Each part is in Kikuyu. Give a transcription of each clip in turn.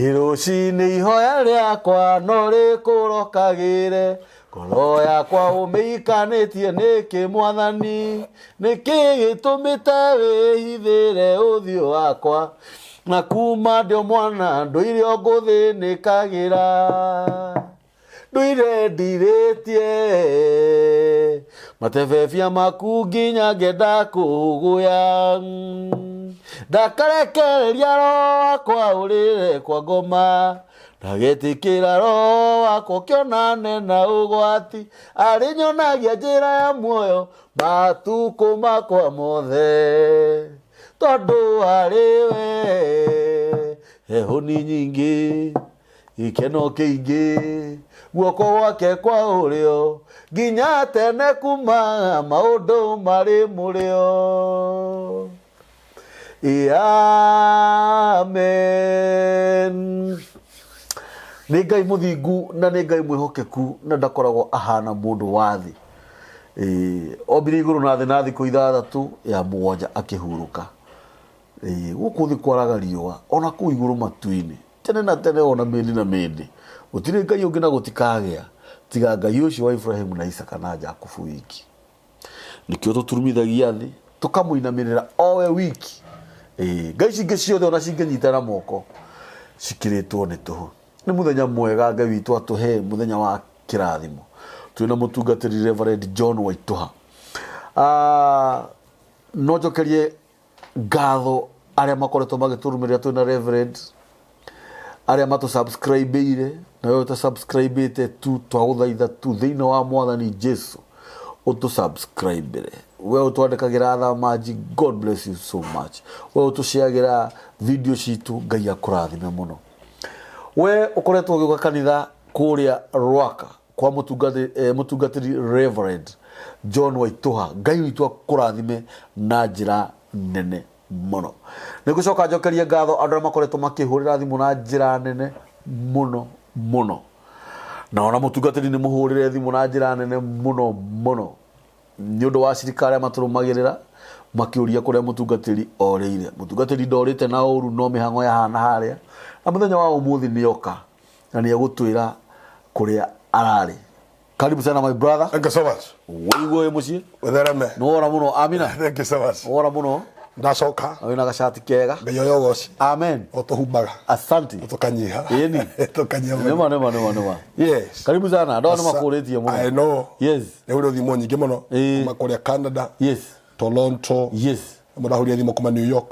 Rũcinĩ ihoya rĩakwa no rĩkũrokagĩre, ngoro yakwa ũmĩikanĩtie nĩkĩ Mwathani? Nĩkĩ gĩtũmĩte wĩhithĩre ũthiũ wakwa? Na kuma ndĩ o mwana ndũire o ngũthĩnĩkagĩra. Ndũire ndirĩtie matebebia maku nginya ngenda kũgũya. Ndakarekereria roho wakwa ũrĩre kwa ngoma, ndagetĩkĩra roho wakwa ũkĩonane na ũgwati. Arĩnyonagia njĩra ya muoyo matukũ makwa mothe, tondũ harĩ we he hũni nyingĩ. Gĩkeno kĩingĩ guoko gwake kwa ũrĩo, nginya tene kuma maũndũ marĩ mũrĩo. Amen. Nĩ Ngai mũthingu na nĩ Ngai mwĩhokeku na ndakoragwo ahana mũndũ wa thĩ. Ombire igũrũ na thĩ na thikũ 6, ya 7 akĩhurũka. Gũkũ thĩ kwaraga riũa ona kũu igũrũ matu-inĩ. Tene na tene o na mĩndĩ na mĩndĩ. Gũtirĩ Ngai ũngĩ na gũtikagĩa, tiga Ngai ũcio wa Iburahimu na Isaaka na Jakubu wiki. Nĩkĩo tũturumithagia thĩ, tũkamũinamĩrĩra o we wiki. Ĩĩ, ngai ici ingĩ ciothe ona cingĩnyitana moko, cikĩrĩtwo nĩ tũhũ. Nĩ mũthenya mwega Ngai witũ atũhe, mũthenya wa kĩrathimo. Twĩna mũtungatĩri Reverend John Waitũha. Ah, no njokerie ngatho arĩa makoretwo magĩtũrũmĩrĩra twĩna Reverend, arĩa matũ-subscribe-ire, na we ũta-subscribe-ĩte tu, twagũthaitha tu thĩinĩ wa Mwathani Jesu ũtũ-subscribe-ĩre. We ũtwandĩkagĩra thamanji, God bless you so much. We ũtũceagĩra video citũ, Ngai akũrathime mũno. We ũkoretwo ũgĩũka kanitha kũrĩa Rwaka kwa mũtungatĩri Reverend John Waitũha, Ngai witũ akũrathime na njĩra nene mũno. Nĩ ngũcoka njokerie ngatho andũ arĩa makoretwo makĩhũrĩra thimũ na njĩra nene mũno mũno, na ona mũtungatĩri nĩ mũhũrĩre thimũ na njĩra nene mũno mũno nĩ ũndũ wa cirika arĩa matũrũmagĩrĩra makĩũria kũrĩa mũtungatĩri orĩire. Mũtungatĩri ndorĩte na ũru, no mĩhang'o yahana harĩa, na mũthenya wa ũmũthĩ nĩ oka na nĩ egũtwĩra kũrĩa ararĩ. Karibu sana my brother. Thank you so much. Wĩigua wĩ mũciĩ? Wĩthereme. Nĩ wora mũno. Amina. Thank you so much. Wora mũno. Ndacoka. Na wĩna gacati kega. Ngai oya ũgoci. Amen. Ũtũhumbaga. Asante. Tũkanyiha. Ĩni. Tũkanyiha. Nĩma nĩma nĩma nĩma. Yes. Karibu sana. Andũ aya nĩmakũrĩtie mũno. I know. Yes. Nĩ ũrĩ thimũ nyingĩ mũno. Ĩĩ. Kuma kũrĩa Canada. Yes. Toronto. Yes. Mũndũ ahũrire thimũ kuma New York.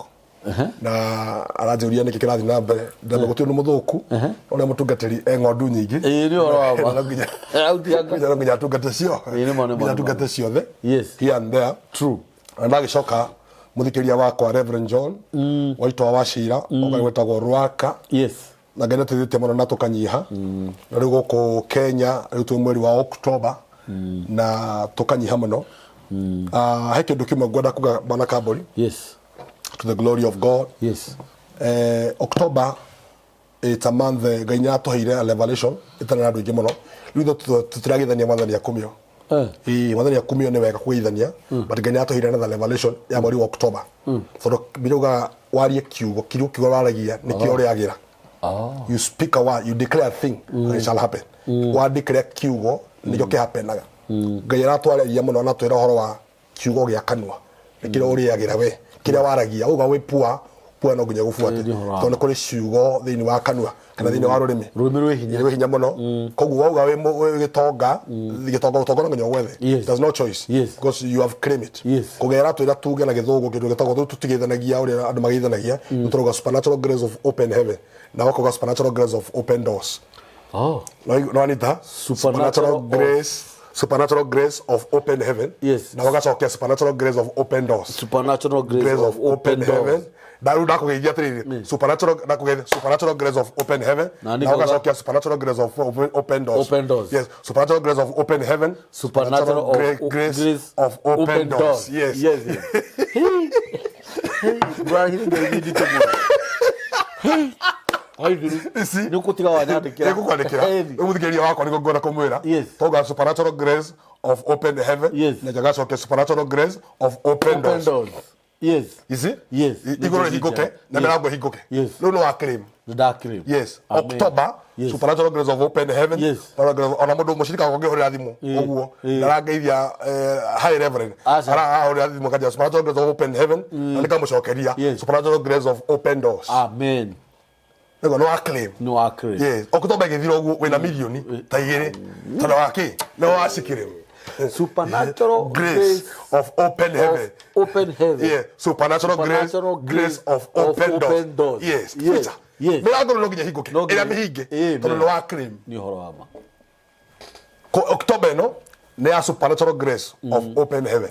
Na aranjũria nĩkĩ kĩrathiĩ na mbere. Ndamba gũtirĩ ũndũ mũthũku. Ũrĩa mũtungatĩri e ng'ondu nyingĩ. Ĩĩ nĩ ũhoro wa ma. No nginya Autianga. no nginya atungate cio. Ĩĩ nĩma nĩma. Nginya atungate ciothe. Yes. Here and there. True. Na ndagĩcoka mũthikĩria wakwa Reverend John Waitwa wa Cira ũka gwĩtagwo Rwaka. Yes. Na Ngai nĩateithĩtie mũno na tũkanyiha. Na rĩu gũkũ Kenya rĩu twĩ mweri wa October na tũkanyiha mũno. Ah, he kĩndũ kĩmwe ngwenda kuga bwana Kambũri. Yes. To the glory of God. Yes. October it's a month Ngai nĩ atũheire a revelation ĩtarĩ na andũ aingĩ mũno. Rĩu ithuĩ tũtiragĩthania Mwathani akumio. Ĩĩ Mwathani akumio nĩ wega kũgeithania, but Ngai nĩ atũheire another revelation ya mweri wa October. Tondũ Bibilia yugaga warie kiugo, kiugo kiugo waragia nĩkĩo ũrĩagĩra. You speak a word, you declare a thing and it shall happen. Wa declare kiugo nĩkĩo kĩhapenaga. Ngai aratwarĩria mũno na twĩra ũhoro wa kiugo gĩa kanua nĩ kĩrĩa ũrĩagĩra we kĩrĩa waragia uga wĩ pua pua no nginya gũbuate Ĩĩ, nĩ ũhoro wa tondũ nĩ kũrĩ ciugo thĩinĩ wa kanua kana thĩinĩ wa rũrĩmĩ Rũrĩmĩ rwĩ hinya. rwĩ hinya mũno koguo wauga wĩ wĩ gĩtonga gĩtonga ũtonga no nginya ũgwethe Yes. there's no choice Yes. because you have claimed it Yes. kũgera twĩra tuge na gĩthũngũ kĩndũ gĩtagwo rĩu tũtigĩthanagia ũrĩa andũ magĩithanagia mm. tũrauga supernatural grace of open heaven na wakoga supernatural grace of open doors. Oh. No no Anita, Supernatural of- grace, supernatural grace of open heaven. Yes. Na wagacokia supernatural grace of open doors. Supernatural grace, Grace of open doors. heaven. Na rĩu ndakũgeithia atĩrĩrĩ, supernatural ndakũgeithia supernatural grace of open heaven. Na Na nĩ ngauga- ũgacokia supernatural grace of open doors. Open doors. Yes, supernatural grace of open heaven. Supernatural of grace, of open doors. Yes. Yes. Yes. Hey. Hey. Bwana hili ndio nditũ mũno. Hey. Ici. Nĩ ũkũtiga wanyandĩkĩra. Nĩngũkwandĩkĩra. Ĩni. Rĩu mũthikĩrĩria wakwa nĩguo ngwenda kũmwĩra. Yes. Tauga supernatural grace of open heaven. Yes. Na ngagacokia supernatural grace of open Open doors. doors. Yes. You see? Yes. Igũrũ rĩhingũke na Yes. mĩrango ĩhingũke. Yes. Rĩu nĩ wa claim. Ndakire. Yes. Amen. October, Yes. supernatural grace of open heaven. Yes. Supernatural grace ona mũndũ mũcirika wakwa ngĩhũrĩra thimũ Eh, ũguo eh. ndarangeithia hi reverend. Aca. Arahũrĩra thimũ kanjĩra supernatural grace of open heaven na nĩkamũcokeria Yes. supernatural grace of open doors. Amen. Nĩguo nĩ wa claim. Nĩ wakire. Yes. October ĩgĩthira ũguo wĩna mirioni ta igĩrĩ tondũ wa kĩ? Nĩ wacikĩrĩrwo. Supernatural Grace of open heaven. of open heaven. Yeah, supernatural, Supernatural grace, grace of of open, open doors. Yes. Yes. Peter, Yes. Mĩrango no nginya ĩhingũke. No nginya- Ĩrĩa mĩhinge Amen. tondũ nĩ wa claim. Nĩ ũhoro wa ma. October ĩno nĩ ya supernatural grace of open heaven.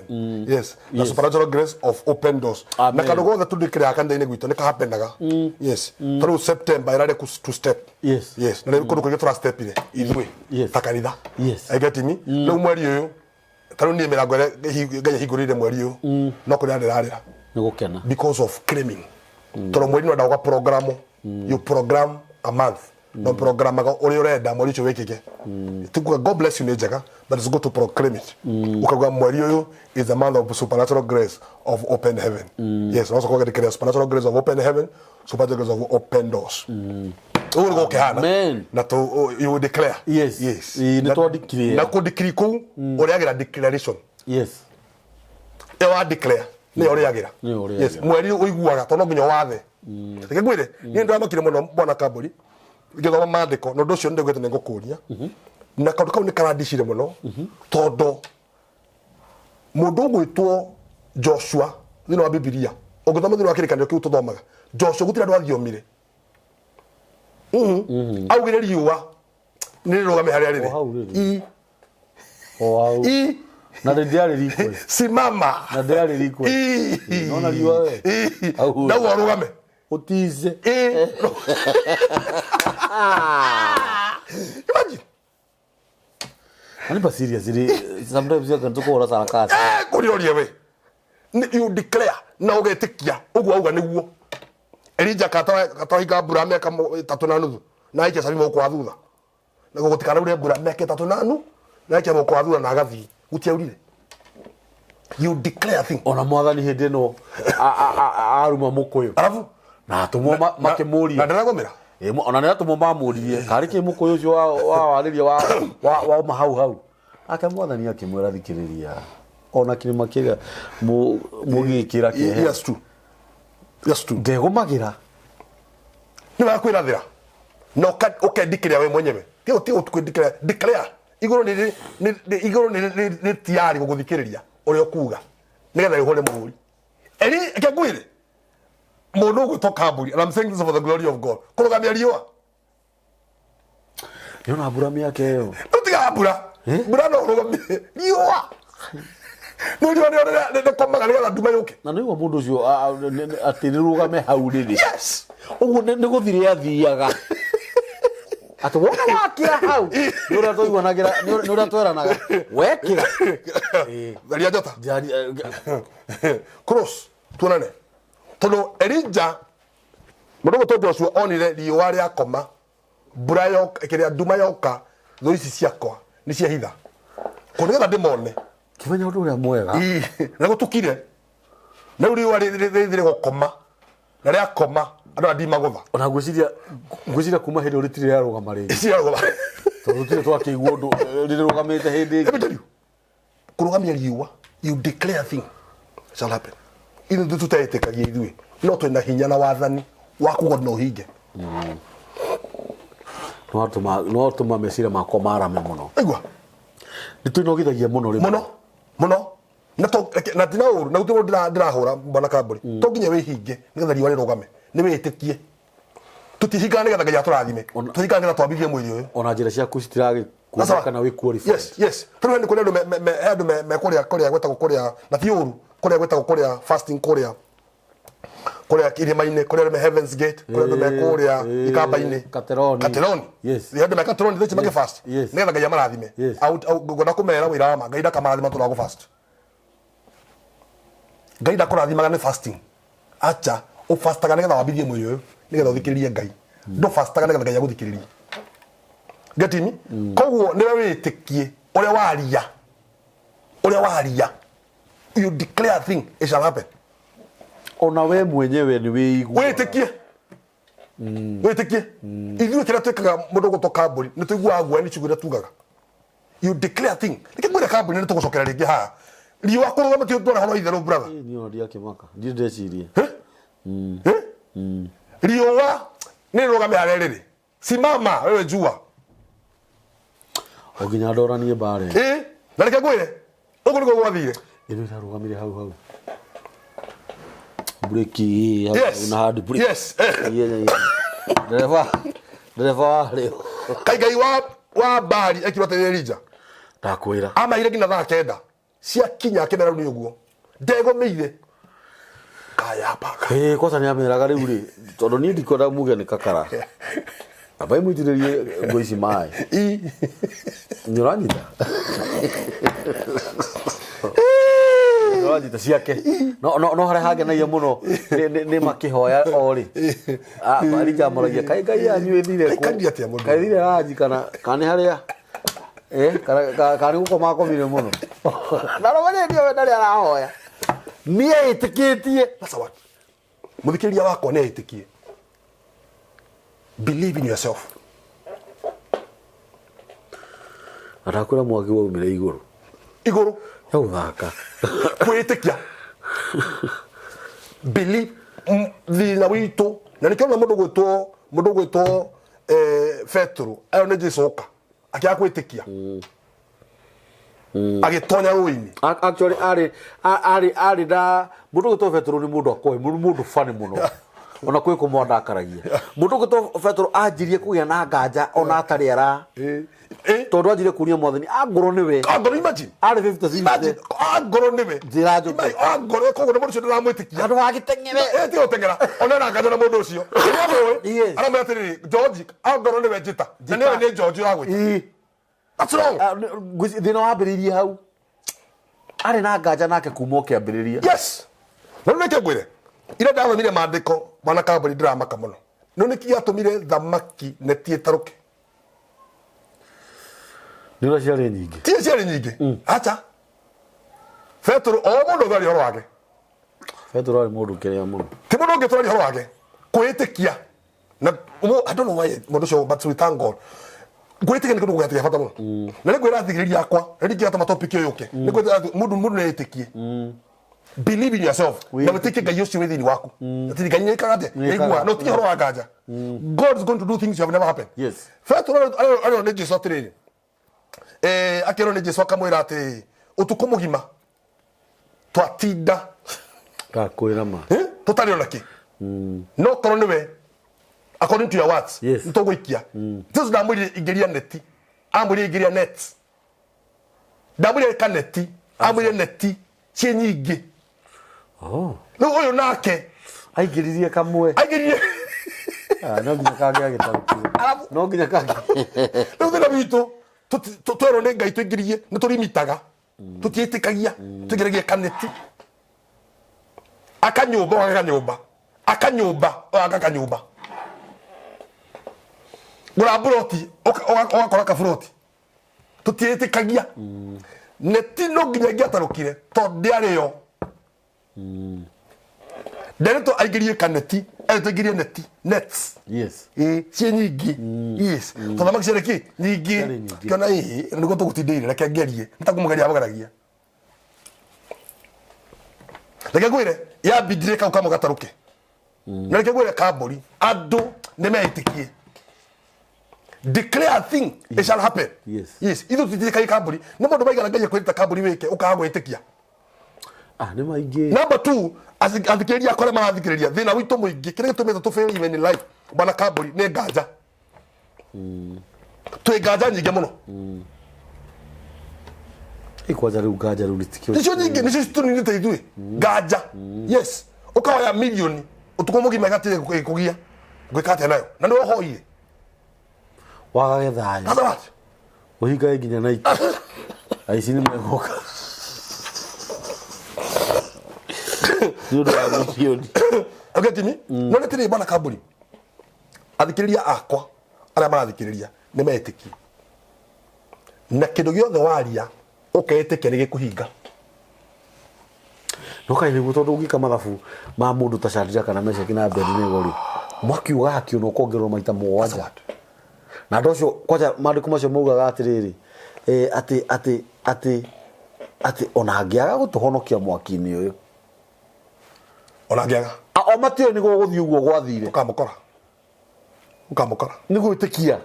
Yes. Na Yes. supernatural grace of open doors. Na Amen. kandũ gothe tũndĩkĩrĩaga kanitha-inĩ gwitũ nĩ kahapenaga. Yes. Ta rĩu September ĩrarĩ to step. Yes. Yes. Na rĩu kũndũ kũingĩ tũrastepire ithuĩ Yes. ta kanitha. Yes. I get me? Rĩu mweri ũyũ ta rĩu niĩ mĩrango ĩrĩa Ngai ahingũrĩire mweri ũyũ no kũrĩa ndĩrarĩra Nĩ gũkena. because of claiming tondå mweri no ndauga program you program a month no programaga ũrĩa ũrenda mweri ũcio wĩkĩke tikuga god bless you nĩ njega but it's good to proclaim it ukauga mweri ũyũ is the month of supernatural grace of open heaven yes no coka declare supernatural grace of open heaven supernatural grace of open doors ũguo nĩguo gũkĩhana Amen. na tũ you will declare Yes. yes Ĩĩ, nĩ Na- twa declare. na kũ decree kũu ũrĩagĩra declaration Yes. ĩyo wa declare nĩyo ũrĩagĩra Nĩyo ũrĩagĩra. yes mweri ũiguaga tondũ no nginya wathe reke ngwĩre niĩ ndĩramakire mũno bwana kambũri ngĩthoma maandĩko na ũndũ ũcio nĩndĩguĩte nĩ ngũkũria na kaũndũ kau nĩ karandicire mũno tondũ mũndũ ũgwĩtwo Joshua thĩinĩ wa Bibilia ũngĩthoma thĩinĩ wa kĩrĩkanĩro kĩu tũthomaga Joshua gũtirĩ andũ athiomire augire riũa nĩ rĩrũgame harĩa rĩrĩ O hau rĩrĩ. I- O hau. I- Na ndĩarĩ request. simama Na ndĩarĩ request. I- Nona riũa we. I- Hau. ndauga ũrũgame Ũtice. Eh. Imagine. Na nĩ serious rĩ sometimes you can tukũhũra sarakasi. Eh, kũrĩoria we. You declare na ũgetĩkia ũguo auga nĩguo. Elijah katahinga mbura mĩaka 3.5 na aikia cabi mũhuko wa thutha. Na gũtikanaure mbura mĩaka 3.5 na aikia mũhuko wa thutha na agathiĩ. Gũtiaurire. You declare thing. Ona mwathani hĩndĩ ĩno aruma mũkũyũ. Arabu Na atũmwo makĩmũria. Na ndaragomera. Ona nĩ atũmwo mamũririe karĩ kĩ mũkũyũ ũcio wa warĩria wauma hau hau. Ake mwathani akĩmwĩra thikĩrĩria ona kĩrĩma kĩrĩa mũgĩkĩra kĩehe. Yes true. Yes true. Ndegũmagĩra. Nĩ wakwĩrathĩra na ũkendikĩrĩa we mwenyewe ti ti ũkwĩndikĩrĩa declare igũrũ nĩ igũrũ nĩ tiari gũgũthikĩrĩria ũrĩa ũkuga nĩgetha rĩhũre mũhũri eri reke ngwĩre mũndũ ũgwĩtwo kamburi and I'm saying this for the glory of God kũrũgamia riũa Nĩona mbura mĩaka ĩyo. tũtigaga mbura mbura no ũrũgamie riũa nĩ riũa nĩrĩo rĩkomaga nĩgetha nduma yũke Na nĩguo mũndũ ũcio atĩ rĩrũgame hau rĩrĩ. Yes. Ũguo nĩ gũthire athiaga. Atĩ wona wakĩra hau nĩ ũrĩa twaiguanagĩra nĩ ũrĩa tweranaga wekĩra. Tharia njata cross tuonane tondu Elijah mũndũ ũgwĩtwo Joshua onire riũa rĩakoma mbura yoka kĩrĩa nduma yoka thũ ici ciakwa nĩ ciehitha kũ nĩgetha ndĩmone Kĩmenya ũndũ ũrĩa mwega. Ii, na gũtukire na rĩu riũa rĩthire gũkoma na rĩakoma andũ aya ndimagũtha Ona ngwĩciria kuma hĩndĩ ĩyo rĩtirĩ rĩarũgama rĩngĩ. ciarũgama Tondũ tũtirĩ twakĩigua ũndũ rĩrũgamĩte hĩndĩ Let me ĩngĩ. tell you kũrũgamia riũa you declare thing shall happen ithuĩ tũtetĩkagia ithuĩ no twĩna hinya na wathani wa kuga no ũhinge No watũma meciria makwa marame mũno. Aigua Nĩ twĩnogithagia mũno rĩmwe. Mũno mũno na to na tina ũru na gũtirĩ ũndũ ndĩrahũra bwana kambũri to nginya wĩhinge nĩgetha riũa rĩrũgame nĩ wĩtĩkie tũtihingaga nĩgetha Ngai atũrathime tũhingaga nĩgetha twambithie mwĩrĩ ũyũ Ona njĩra ciaku citiragĩkuona Sawa. kana wĩ qualified. Yes. Tondũ nĩ kũrĩ andũ he andũ me kũrĩa gwĩtagwo kũrĩa na ti ũru kũrĩa gwĩtagwo kũrĩa fasting kũrĩa kũrĩa irĩma-inĩ kũrĩa andũ me Heaven's Gate kũrĩa andũ me kũrĩa ikamba-inĩ Kateroni. Kateroni. Yes. He andũ me Kateroni thaici makĩ fast Yes. nĩgetha Ngai amarathime. Yes. Ngwenda kũmera wĩra wa ma Ngai ndakamarathima tondũ wa gũ fast Ngai ndakũrathimaga nĩ fasting acha ũfastaga nĩgetha wambithie mwĩrĩ ũyũ nĩgetha ũthikĩrĩrie Ngai ndũfastaga nĩgetha Ngai agũthikĩrĩrie getimi koguo nĩwe wĩtĩkie ũrĩa waria ũrĩa waria you declare a thing it shall happen. Ona we mwenyewe nĩ wĩiguaga. Wĩtĩkie, wĩtĩkie. Ithuĩ kĩrĩa twĩkaga, mũndũ gũtwo kambũri, nĩ tũiguaga guoya nĩ ciugo iria tugaga. You declare thing. Nĩkĩ ngwĩra kambũri nĩ tũgũcokera rĩngĩ haha riũa kũrũgama ti twara horo itherũ, brother. Ĩ, niĩ ona ndiakĩmaka, ndirĩ ndeciria. Eh? Eh? Riũa nĩ rĩrũgame harĩa rĩrĩ. Simama wewe jua. O nginya ndoranie mbara ĩno. Ĩ, na reke ngwĩre ũguo nĩguo gwathire. Ĩno ĩrarũgamire hau hau breki hau. Na hard brake. Ihenya, ihenya. Ndereba, ndereba warĩ Kai Ngai wa Bali ekirwo atĩrĩ Elija. Ndakwĩra. Amaire nginya thaa 9 ciakinya akĩmera rĩu nĩ ũguo ndegũmĩire kaya paka. Ĩĩ, kwanza nĩ ameraga rĩu rĩ, tondũ niĩ ndikwenda muge nĩ kakara, ambai mũitĩrĩrie nguo ici maĩ. Nĩ ũranyita, nĩ ũranyita ciake. No harĩa hangenagia mũno nĩ makĩhoya o rĩ. Ah, Elija amoragia, kaĩ Ngai yanyu ĩthire kũ? Aikarire atĩa mũndũ? Kaĩ ĩthire ranji kana nĩ harĩa, eh, kana nĩ gũkoma akomire mũno na rũmanye ndio we ndarĩ arahoya, nĩ etĩkĩtie. That's a word. Mũthikĩrĩria wakwa nĩ etĩkie. Believe in yourself. Ndakwĩra mwaki waumire igũrũ. Igũrũ. Ya gũthaka. Kwĩĩtĩkia, believe. Thĩna witũ na nĩkĩo ona mũndũ gwĩtwo Petero ayo nĩ Jesu oka akĩaga kwĩtĩkia, agĩtonya rũĩ-inĩ. Actually arĩ na mũndũ gwĩtwo Petero, nĩ mũndũ akoĩ mũndũ funny mũno, ona kwĩ kũmwe ndakaragia. Mũndũ gwĩtwo Petero anjirie kũgĩa na nganja ona atarĩ ara tondũ anjirie kũria Mwathani angorwo nĩwe. Angorwo, imagine. Arĩ 50. Imagine, angorwo nĩwe. Njĩra njũke. Imagine, angorwo koguo nĩ mũndũ ũcio ndĩramwĩtĩkia. Handũ hagĩteng'ere. Ti gũteng'era ona na nganja na mũndũ ũcio nĩamũĩ. Aramwĩra atĩrĩrĩ, George, angorwo nĩwe njĩta na nĩwe nĩ George ũragwĩta. That's wrong. Ah, thĩna wambĩrĩirie hau, arĩ na nganja nake kuma o kĩambĩrĩria. Yes, na rĩu reke ngwĩre, ira ndathomire maandĩko, bwana kambũri, ndĩramaka mũno. No nĩkĩ gĩatũmire thamaki neti ĩtarũke? Nĩ ũrĩa ciarĩ nyingĩ. Ti ciarĩ nyingĩ, acha. Petero o mũndũ ũtharia ũhoro wake. Petero arĩ mũndũ kĩrĩa mũno. Ti mũndũ ũngĩ twaria ũhoro wake kwĩĩtĩkia na I don't know why mũndũ ũcio, but we thank God. Gwĩtĩkia nĩ kĩndũ gĩa bata mũno, na nĩ ngwĩra athikĩrĩria akwa, na ndingĩatũma topic ĩyo yũke, nĩ ngwĩra mũndũ nĩ etĩkie. Believe in yourself na wĩtĩkie Ngai ũcio wĩ thĩinĩ waku, atĩ Ngai nĩ ĩkaga atĩa? Nĩekaga. Nĩaiguaga. No ũtige ũhoro wa nganja. God is going to do things you have never happened. Petero arerwo nĩ Jesu atĩrĩrĩ, akĩrwo nĩ Jesu akamwĩra atĩ ũtukũ mũgima twatinda Ndakwĩra ma. Tũtarĩ ona kĩ, no korwo nĩwe, according to your words, nĩtũgũikia. Jesu ndamwĩrire ingĩria neti, amwĩrire ingĩria net. Ndamwĩrire kaneti, amwĩrire neti ciĩ nyingĩ. Rĩu ũyũ nake Aingĩririe kamwe. Aingĩririe. Ah, no nginya kangĩagĩtarũkire. No nginya kangĩ. Rĩu thĩna witũ, twerwo nĩ Ngai tũingĩrie, nĩ tũrimitaga, tũtiĩtĩkagia. Tũingĩragia kaneti, akanyũmba, ũgaka kanyũmba, akanyũmba, ũgaka kanyũmba, gũra mburoti, ũgakora kaburoti. Tũtiĩtĩkagia. Neti no nginya ingĩatarũkire tondũ ndĩarĩ yo. Nderetwo aingĩrie kaneti, aretwo aingĩrie neti, nets. Ĩĩ, ciĩ nyingĩ. Yes, tondũ thamaki ciarĩ kĩ nyingĩ. Ciarĩ nyingĩ. Kĩona ĩĩ nĩguo tũgũtindĩire, reke ngerie, nĩ ta kũmũgeria amũgeragia. Reke ngwĩre, yambindire kau kamwe gatarũke. Na reke ngwĩre kambũri, andũ nĩ meĩtĩkie. Declare a thing, it shall happen. Yes, ithuĩ tũtitĩkagia kambũri. Nĩ maũndũ maigana Ngai akwĩrĩte kambũri wĩke ũkaga gwĩtĩkia? Ah, nĩ maingĩ. Number two, athikĩrĩria akwa arĩa marathikĩrĩria, thĩna witũ mũingĩ, kĩrĩa gĩtũmĩte tũ fail even in life, bwana kambũri, nĩ nganja. Twĩ nganja nyingĩ mũno. Ĩ, kwanja rĩu nganja rĩu nĩtikĩo. Nĩcio nyingĩ, nĩcio citũninĩte ithuĩ, nganja. Yes, ũkahoya milioni ũtukũ mũgima ĩgatirĩ ĩkũgia, ngwĩka atĩa nayo na nĩ ũhoire? Wagage thayũ. That's what. Ũhingage nginya na itu, aici nĩ megũka nĩ ũndũ wa milioni. Okay, timi no nĩ tĩrĩ, bwana kambũri, athikĩrĩria akwa arĩa marathikĩrĩria nĩ metĩkie, na kĩndũ gĩothe waria ũkeĩtĩkia nĩ gĩkũhinga. No kaĩ nĩguo, tondũ ũngĩka mathabu ma mũndũ ta Shadraka na Meshaki na Abednego rĩ, mwaki ũgakio na ũkongererwo maita 7. Na andũ acio kwanja maandĩko macio maugaga atĩrĩrĩ, atĩ atĩ atĩ atĩ ona angĩaga gũtũhonokia mwaki-inĩ ũyũ. Ona angĩaga. O matiũĩ nĩguo gũthiĩ ũguo gwathire. Ũkamũkora. Ũkamũkora. Nĩ gwĩtĩkia.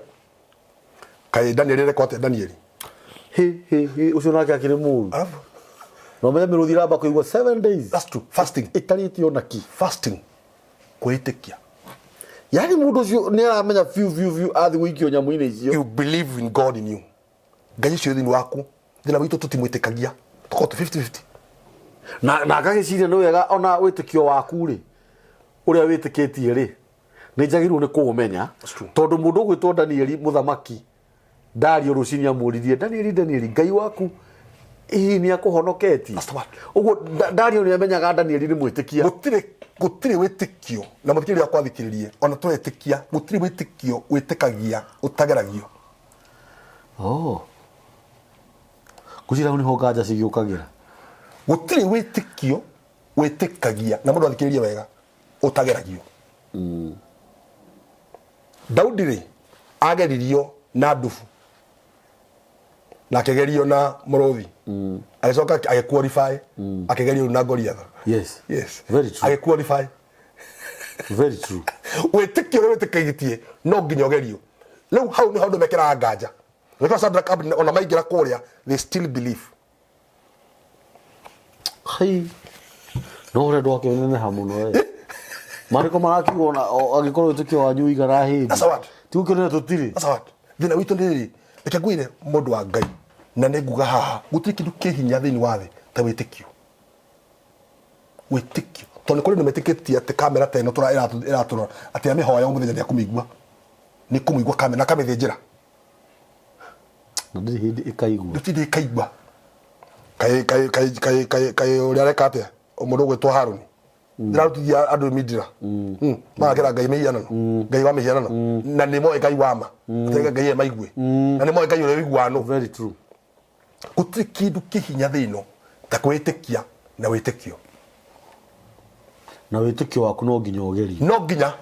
Kaĩ Danieli arekwo atĩa Danieli? Hĩ hĩ hĩ, ũcio nake akĩrĩ mũru. Alafu Na ũmenye mĩrũthi ĩramba kũigua 7 days. That's true. Fasting. Ĩtarĩte ona ki. Fasting. Kwĩtĩkia. Yaani mũndũ ũcio nĩ aramenya biũ biũ biũ athiĩ gũikio nyamũ-inĩ icio. You believe in God in you. Ngai ũcio thĩinĩ waku. Thĩna witũ tũtimwĩtĩkagia. Tũkorwo tũ 50-50. Na ngagĩciria nĩ wega ona wĩtĩkio waku rĩ, ũrĩa wĩtĩkĩtie rĩ, nĩ njagĩrĩirwo nĩ kũũmenya. That's true. Tondũ mũndũ ũgwĩtwo Danieli mũthamaki Dario rũcinĩ amũririe Danieli, Danieli, Ngai waku hihi nĩ akũhonoketie? That's the word. Ũguo Dario nĩ amenyaga Danieli nĩ mwĩtĩkia. Gũtirĩ wĩtĩkio na mũthikĩrĩria wakwa athikĩrĩrie, ona twetĩkia gũtirĩ wĩtĩkio wĩtĩkagia ũtageragio. Oh. Ngwĩciria hau nĩho nganja cigĩũkagĩra. Gũtirĩ wĩtĩkio wĩtĩkagia na mũndũ athikĩrĩrie wega ũtageragio. Daudi rĩ ageririo na ndubu na akĩgerio na mũrũthi, agĩcoka agĩqualify, akĩgerio rĩu na Goliath. Yes. Yes. Very true. Agĩqualify. Very true. Wĩtĩkio ũrĩa wĩtĩkĩtie no nginya ũgerio. Rĩu hau nĩho andũ mekĩraga nganja. Nĩkĩo Shadrach, Abednego ona maingĩra kũrĩa, they still believe. Hai. No ũrĩa ndwakĩneneha mũno eh. Maandĩko marakiuga ona angĩkorwo wĩtĩkio wanyu ũigana hĩndĩ. That's what. Ti gũkĩonera tũtirĩ. That's what. Thĩna witũ nĩ rĩrĩ, reke ngwĩre mũndũ wa Ngai, na nĩ nguga haha, gũtirĩ kĩndũ kĩ hinya thĩinĩ wa thĩ ta wĩtĩkio. Wĩtĩkio. Tondũ nĩ kũrĩ andũ metĩkĩtie atĩ kamera ta ĩno ĩratũrora, atĩ amĩhoya o mũthenya nĩ ekũmĩigua. Nĩ kũmĩigua kamera na akamĩthĩnjĩra. Na ndĩrĩ hĩndĩ ĩkaigua. Gũtirĩ ĩkaigua. Kaĩ kaĩ kaĩ kaĩ kaĩ kaĩ ũrĩa areka atĩa? Mũndũ ũgwĩtwo Harũni. Ndĩrarutithia andũ mindira. Magakĩra Ngai mĩhianano. Ngai wa mĩhianano. Na nĩ moĩ Ngai wa ma. Atĩ Ngai emaigue. Na nĩ moĩ Ngai ũrĩa ũiguaga nũ. Very true. Gũtirĩ kĩndũ kĩ hinya thĩ ĩno ta kwĩĩtĩkia na wĩtĩkio. Na wĩtĩkio waku no nginya ũgerio. No nginya.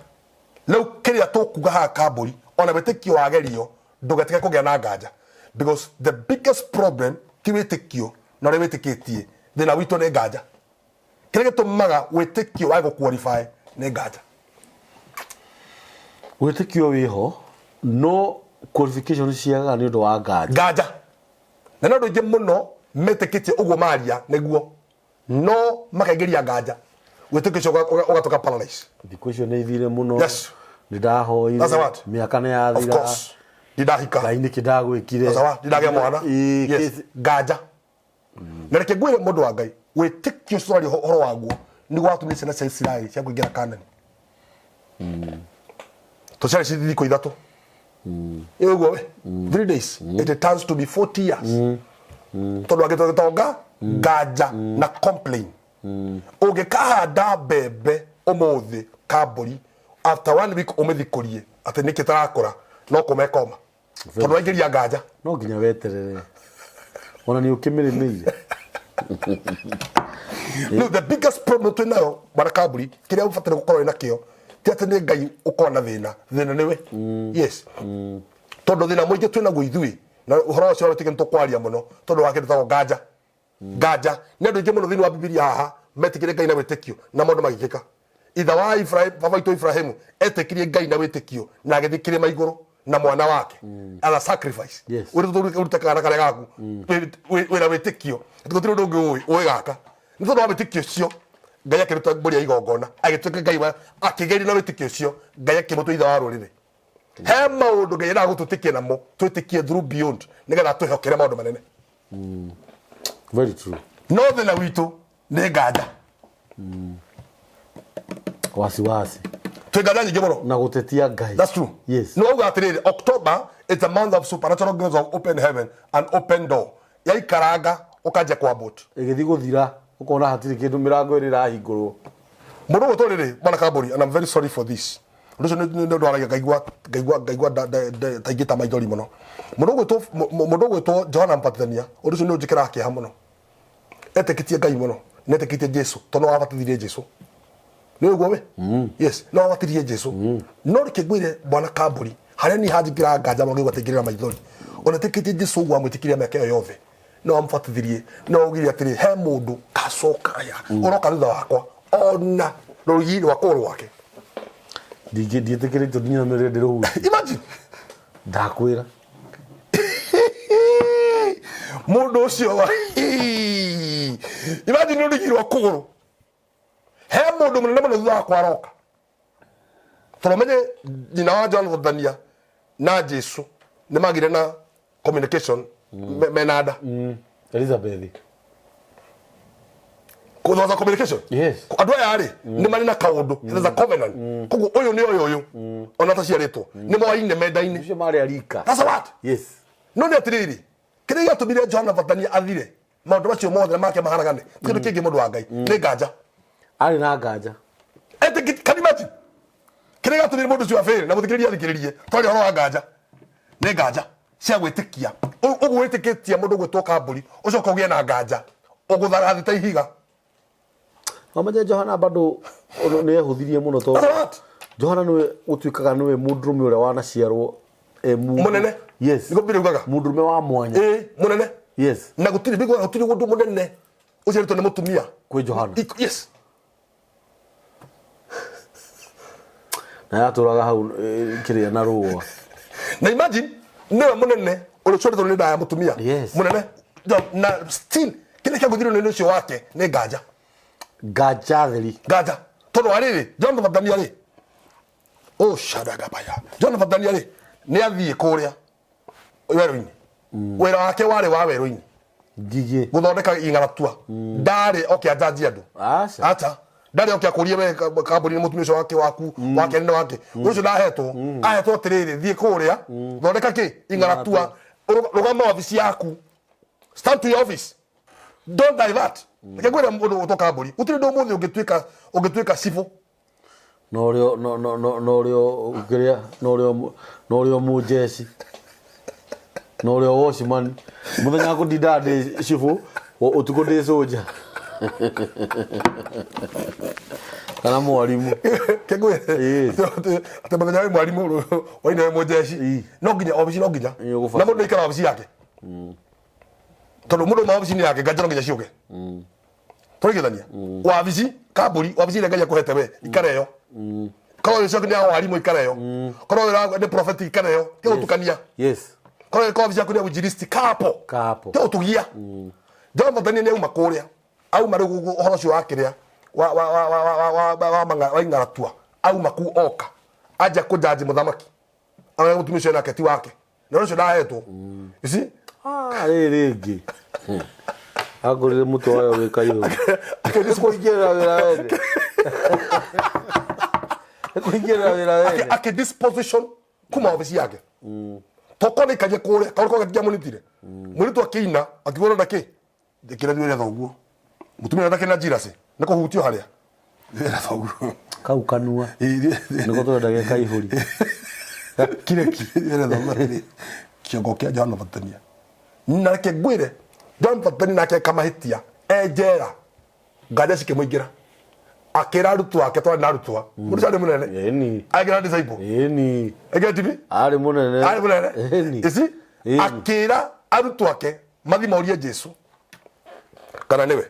Rĩu kĩrĩa tũkuga haha kambũri, ona wĩtĩkio wagerio, ndũgetĩke kũgĩa na nganja. Because the biggest problem ti wĩtĩkio na ũrĩa wĩtĩkĩtie, thĩna witũ nĩ nganja. Kĩrĩa gĩtũmaga wĩtĩkio wage gũ qualify nĩ nganja. Wĩtĩkio wĩho, no qualification ciagaga nĩ ũndũ wa nganja. Nganja. Na nĩ andũ aingĩ mũno metĩkĩtie ũguo maria nĩguo, no makaingĩria nganja. Wĩtĩkio ũcio ũgatuĩka paralyzed. Thikũ icio nĩ ithire mũno. Yes. Nĩ ndahoire. That's what. Mĩaka nĩ yathira. Of course. Ndindahika. Ngai nĩkĩ ndagwĩkire. That's what. Ndindagĩa mwana. Ĩĩ, Yes. Nganja. Na reke ngwĩre mũndũ wa Ngai, wĩtĩkio ũcio tũraria ũhoro waguo nĩguo watũmire ciana cia Isiraeli cia kũingĩra Kanani. To ciarĩ ci thikũ 3. Ĩ ũguo we, 3 days. It turns to be 40 years. Tondũ angĩtua gĩtonga, nganja na complain. Ũngĩkahanda mbembe ũmũthĩ kambũri, after 1 week ũmĩthikũrie atĩ nĩkĩ ĩtarakũra, no kũma ĩkoma. Tondũ waingĩria nganja. No nginya weterere. Ona nĩ ũkĩmĩrĩmĩire. Rĩu the biggest problem twĩ nayo bwana kamburi, kĩrĩa ũbataire gũkorwo wĩ nakĩo ti atĩ nĩ Ngai ũkorwo na thĩna, thĩna nĩwe. Yes. Tondũ thĩna mũingĩ twĩ naguo ithuĩ, na ũhoro ũcio wĩtĩkio nĩ tũkwaria mũno tondũ wa kĩndũ gĩtagwo nganja. Nganja nĩ andũ aingĩ mũno thĩinĩ wa Bibilia haha metĩkĩrie Ngai na wĩtĩkio na maũndũ magĩkĩka. Ithe wa Ibrahim, baba witũ Ibrahimu etĩkirie Ngai na wĩtĩkio na agĩthiĩ kĩrĩma igũrũ na mwana wake as a sacrifice. Yes. Ũrĩa ũrute kana karĩa gaku wĩna wĩtĩkio atĩ gũtirĩ ũndũ ũngĩ ũĩ ũĩ gaka. Nĩ tondũ wa wĩtĩkio ũcio Ngai akĩruta mbũri ya igongona, agĩtuĩka Ngai wa akĩgerio na wĩtĩkio ũcio Ngai akĩmũtua ithe wa rũrĩrĩ. He maũndũ Ngai endaga gũtwĩtĩkia namo, twĩtĩkie through beyond nĩgetha atwĩhokere maũndũ manene. Very true. No thĩna witũ nĩ nganja. Wasiwasi. Twĩ nganja nyingĩ mũno. Na gũtetia Ngai. That's true. Yes. Nĩ wauga atĩrĩrĩ, October is a month of supernatural grace of open heaven and open door. Yaikaranga ũkanjia kwambũt. Ĩgĩthiĩ gũthira ũkona hatirĩ kĩndũ, mĩrango ĩrĩ ĩrahingũrwo. Mũndũ ũgwĩtwo rĩrĩ, Bwana Kambũri, and I'm very sorry for this. Ũndũ ũcio nĩ ũndũ waragia ngaigua ngaigua ngaigua ta ingĩta maithori mũno. Mũndũ ũgwĩtwo Johana Mũbatithania, ũndũ ũcio nĩ ũnjĩkĩraga kĩeha mũno. Etĩkĩtie Ngai mũno. Nĩetĩkĩtie Jesu tondũ wabatithirie Jesu. Nĩ ũguo we? Yes, no wabatithirie Jesu. No reke ngwĩre bwana Kambũri, harĩa niĩ hanjĩkĩraga nganja mũno ngĩigua ta ingĩrĩra maithori. Ona etĩkĩtie Jesu ũguo amwĩtĩkirie mĩaka ĩyo yothe. No amũbatithirie, no augire atĩrĩ, he mũndũ kacoka aya, ũroka thutha wakwa, ona rũrigi rwa kũgũrũ gwake. Ndingĩ ndiĩtĩkĩrĩtio nginya mĩrĩre ndĩrũhutie. Imagine. Ndakwĩra. Mũndũ ũcio wa imagine rũrigi rwa kũgũrũ. He mũndũ mũnene mũno thutha wakwa aroka. Tondũ menye nyina wa John Mũbatithania na Jesu nĩ magire na communication mena nda. Elizabeth. There was a communication. Yes. Andũ aya rĩ nĩ marĩ na kaũndũ. There's a covenant. Koguo ũyũ nĩ ũyũ ũyũ ona ataciarĩtwo nĩ moaine mendaine. Ũcio marĩ arika. That's a what? Yes. No nĩ atĩrĩrĩ, kĩrĩa gĩatũmire Johana Mũbatithania athire maũndũ macio mothe na make maharagane ti kĩndũ kĩngĩ mũndũ wa Ngai nĩ nganja. Arĩ na nganja. Etĩki, can you imagine? Kĩrĩa gĩatũmire mũndũ ũcio afail na mũthikĩrĩria athikĩrĩrie twaria ũhoro wa nganja nĩ nganja cia gwĩtĩkia. Ũguo wĩtĩkĩtie mũndũ ũgwĩtwo Kambũri ũcoke ũgĩe na nganja ũgũthara thĩ ta ihiga. Wamenya Johana bado nĩ ehũthirie mũno tondũ That's what? Johana nĩwe gũtuĩkaga nĩwe mũndũrũme ũrĩa wanaciarwo e Mũnene. Yes. Nĩguo Bibilia yugaga. Mũndũrũme wa mwanya. Ĩĩ, mũnene. Yes. Na gũtirĩ Bibilia yugaga gũtirĩ ũndũ mũnene ũciarĩtwo nĩ mũtumia. Kwĩ Johana. Yes. Na yatũraga hau kĩrĩa na rũa. Na imagine nĩwe mũnene ũrĩa ũciarĩtwo nĩ nda ya mũtumia. Yes. Mũnene. Na still kĩrĩa kĩagũthirwo nĩ ũcio wake nĩ nganja. Nganja theri. Nganja. Tondũ wa rĩrĩ, John Mũbatithania rĩ, oh shadagabaya. John Mũbatithania rĩ, nĩ athiĩ kũrĩa werũ-inĩ. Wĩra wake warĩ wa werũ-inĩ. Ngigĩ. Gũthondeka ing'aratua. Ndarĩ oke anjanji andũ. Aca. Acha. Ndarĩ oke akũrie we kambuni nĩ mũtumia ũcio wake waku wake nĩ wake. Ũcio ndahetwo. Ahetwo atĩrĩrĩ, thiĩ kũrĩa, thondeka kĩ? Ing'aratua. Rũgama wabici yaku. Stand to your office. Don't divert. Reke ngwĩre mũndũ ũgwĩtwo kambuni. Gũtirĩ ũndũ ũmũthĩ ũngĩtuĩka ũngĩtuĩka civil. No rĩo no no no no rĩo kĩrĩa no rĩo no rĩo mũjeci. No rĩo watchman. Mũthenya ngũtindaga ndĩ cibũ, ũtukũ ndĩ soldier. Kana mwarimũ. Kĩngwĩre Ĩĩ. atĩ mũthenya wĩ mwarimũ waina wĩ mũjeci. No nginya obici no nginya. Ĩĩ, ũgũbatara. Na mũndũ aikara wabici yake. Tondũ mũndũ ma wabici-inĩ yake nganja no nginya ciũke. Tũrigithania. Wabici, kambuni, wabici ĩrĩa Ngai akũhete we, ikara ĩyo. Korwo wĩ ciaku nĩ ya warimũ ikara ĩyo. Korwo wĩ nĩ prophet ikara ĩyo. Tiga gũtukania. Yes. Korwo korwo wabici yaku nĩ ya ũinjilisti kapo. Kapo. Tiga gũtugia. John Mũbatithania nĩ auma kũrĩa. Auma rĩu ũguo ũhoro ũcio wa kĩrĩa wa wa wa wa wa wa wa wa mang'a- wa ing'aratua. Auma kuu oka. Anjia kũnjanji mũthamaki. Amenya mũtumia ũcio nake ti wake. Na ũcio ndahetwo. You see? Ah, rĩrĩ rĩngĩ. Angũrĩre mũtwe wayo wĩ kairũ. Kũingĩrĩra wĩra wene. Kũingĩrĩra wĩra wene. Akĩ disposition kuma wabici yake. Toko nĩ ikarie kũrĩa, kaũndũ kau gatiamũnitire. Mũirĩtu akĩina, akiuga ũrenda kĩ? Njĩkĩra thiĩ wĩra thoguo. Mũtumia ũrĩa ndakĩrĩ na jealousy, nĩ kũhutio harĩa. Thiĩ wĩra thoguo. Kau kanua. Nĩko tũrenda ge kaihũri. Gakireki. Thiĩ wĩra thoguo atĩrĩ, kĩongo kĩa Johana Mũbatithania. Na reke ngwĩre, Johana Mũbatithania nake eka mahĩtia, e njera, nganja cikĩmũingĩra. Akĩra arutwo ake, twarĩ na arutwo. Mũndũ ũcio arĩ mũnene. Ĩni. Agĩra disciple. Ĩni. Agĩra TV. Arĩ mũnene. Arĩ mũnene. Ĩni. You see? Ĩni. Akĩra arutwo ake mathi morie Jesu kana nĩwe.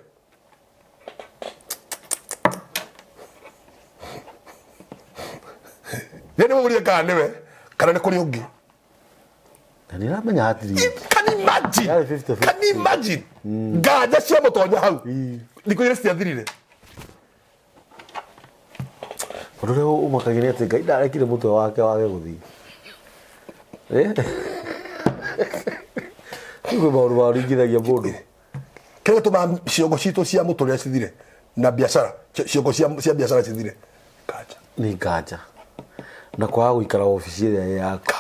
Nĩ nĩmũrie kana nĩwe kana nĩ kũrĩ ũngĩ. Na nĩ ũramenya hatirĩ ũngĩ. Can you imagine? Yarĩ 50-50. Can you imagine? Nganja cia mũtonya hau. Thikũ igĩrĩ citiathirire. Ũndũ ũrĩa ũmakagia nĩ atĩ Ngai ndarekire mũtwe wake wage gũthiĩ. Eh? Rĩu kwĩ maũndũ maringithagia mũndũ. Kĩrĩa gĩtũmaga ciongo citũ cia mũtũrĩre cithire na biacara, ciongo cia biacara cithire. Nganja. Nĩ nganja. Na kwaga gũikara wabici ĩrĩa ĩ yaku.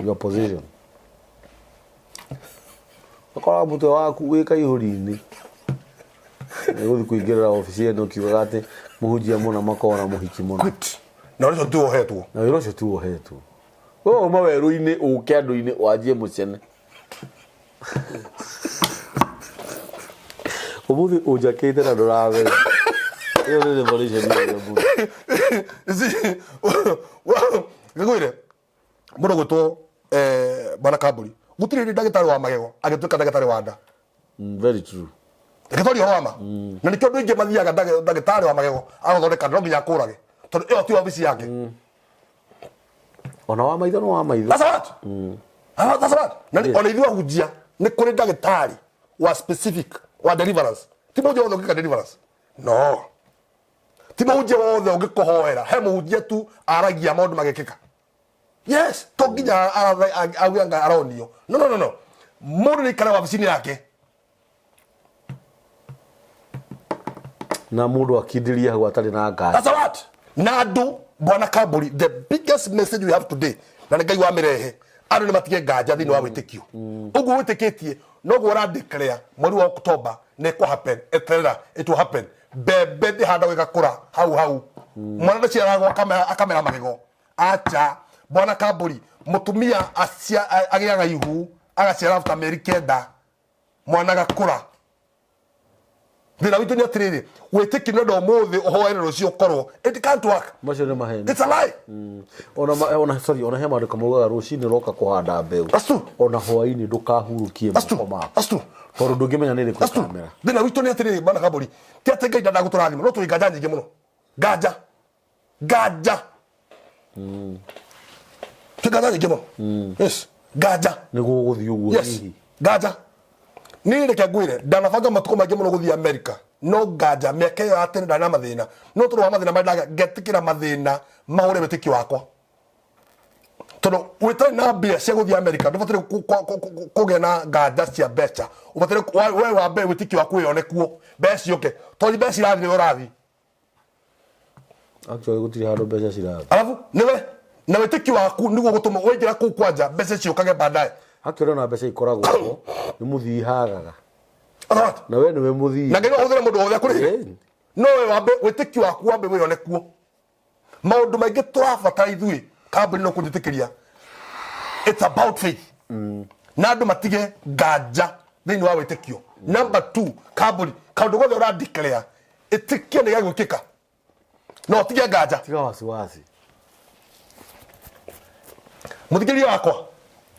Your position. Ũkoraga mũtwe waku wĩ kaihũri-inĩ. Nĩ gũthiĩ kũingĩrĩra wabici ĩno ũkiugaga atĩ mũhunjia mũna makoragwo na mũhiki mũna. Quit. Na ũcio tu wohetwo. Na wĩra ũcio tu wohetwo. We uma werũ-inĩ ũke andũ-inĩ wanjie mũcene. Ũmũthĩ ũnjakĩte na ndũramenya. Ĩyo nĩ revelation ya mũndũ. Ngĩkwĩre mũndũ gwĩtwo bwana Kambũri, gũtirĩ hĩndĩ ndagĩtarĩ wa magego agĩtuĩka ndagĩtarĩ wa nda. Very true. Reke twarie ũhoro wa ma. Na nĩkĩo andũ aingĩ mathiaga ndagĩtarĩ wa magego agũthondeka nda, no nginya akũrage tondũ ĩyo ti wabici yake. Ona wa maitho no wa maitho. That's right. Ah, that's right. Na ona ithuĩ ahunjia nĩ kũrĩ ndagĩtarĩ wa specific wa deliverance. Ti mũhunjia wothe ũngĩka deliverance. No. Ti mũhunjia wothe ũngĩkũhoera. He mũhunjia tu aragia maũndũ magekĩka. Yes, to nginya auge anga aronio. No, no, no, no. Mũndũ nĩ aikare wabici-inĩ yake. Na mũndũ akindĩrie hau atarĩ na nganja. That's right. Na andũ bwana Kambũri, the biggest message we have today, na nĩ Ngai wamĩrehe, andũ nĩ matige nganja thĩinĩ wa wĩtĩkio. Ũguo wĩtĩkĩtie noguo ũra declare mweri wa October nĩ ĩkũ happen, eterera it will happen. Mbembe ndĩhandagwo ĩgakũra hau hau. Mwana ndaciaragwo akamera magego. Acha bwana Kambũri, mũtumia agĩaga ihu agaciara after mĩeri 9, mwana agakũra. Thĩna witũ nĩ atĩrĩrĩ, wĩtĩkio nĩ ũndũ ũmũthĩ ũhoere rũciũ ũkorwo. It can't work. Macio nĩ maheni. It's a lie. Ona ona sorry, ona he maandĩko maugaga rũcinĩ roka kũhanda mbeũ. That's true. Ona hwaĩ-inĩ ndũkahurũkie That's true. moko maku. That's true. Tondũ ndũngĩmenya nĩ rĩkũ That's true. ĩkamera. Thĩna witũ nĩ atĩrĩrĩ bwana Kambũri, ti atĩ Ngai ndendaga gũtũrathima, no twĩ nganja nyingĩ mũno. Nganja. Nganja. Twĩ nganja nyingĩ mũno. Yes. Nganja. Nĩ gũgũthiĩ ũguo Yes. hihi. Nganja. Niĩ reke ngwĩre, ndanabanga matukũ maingĩ mũno gũthiĩ America, no nganja mĩaka ĩyo ya tene ndarĩ na mathĩna, no tondũ wa mathĩna marĩa ndagĩa, ngetĩkĩra mathĩna mahũre wĩtĩkio wakwa. Tondũ wĩtarĩ na mbia cia gũthiĩ America, ndũbataire kũgĩa na nganja cia mbeca. Ũbataire we wambe wĩtĩkio waku wĩyone kuo, mbeca ciũke. Tondũ mbeca irathiĩ nĩwe ũrathiĩ. Actually gũtirĩ handũ mbeca cirathiĩ. Alafu nĩwe na wĩtĩkio waku nĩguo gũtũma waingĩra kũu kwanja mbeca ciũkage baadaye. Actually ona mbeca ikoragwo ho nĩ mũthii hagaga. Alright. Na we nĩwe mũthii. Na Ngai no ahũthĩre mũndũ wothe akũrĩhĩre. No we wambe wĩtĩkio waku wambe wĩyone kuo. Maũndũ maingĩ tũrabatara ithuĩ kambuni no kũnjĩtĩkĩria. It's about faith. Na andũ matige nganja thĩinĩ wa wĩtĩkio. Number 2, kambuni kaũndũ gothe ũra declare ĩtĩkia nĩ gagwĩkĩka. No ũtige nganja. Tiga wasiwasi. Mũthikĩrĩria wakwa,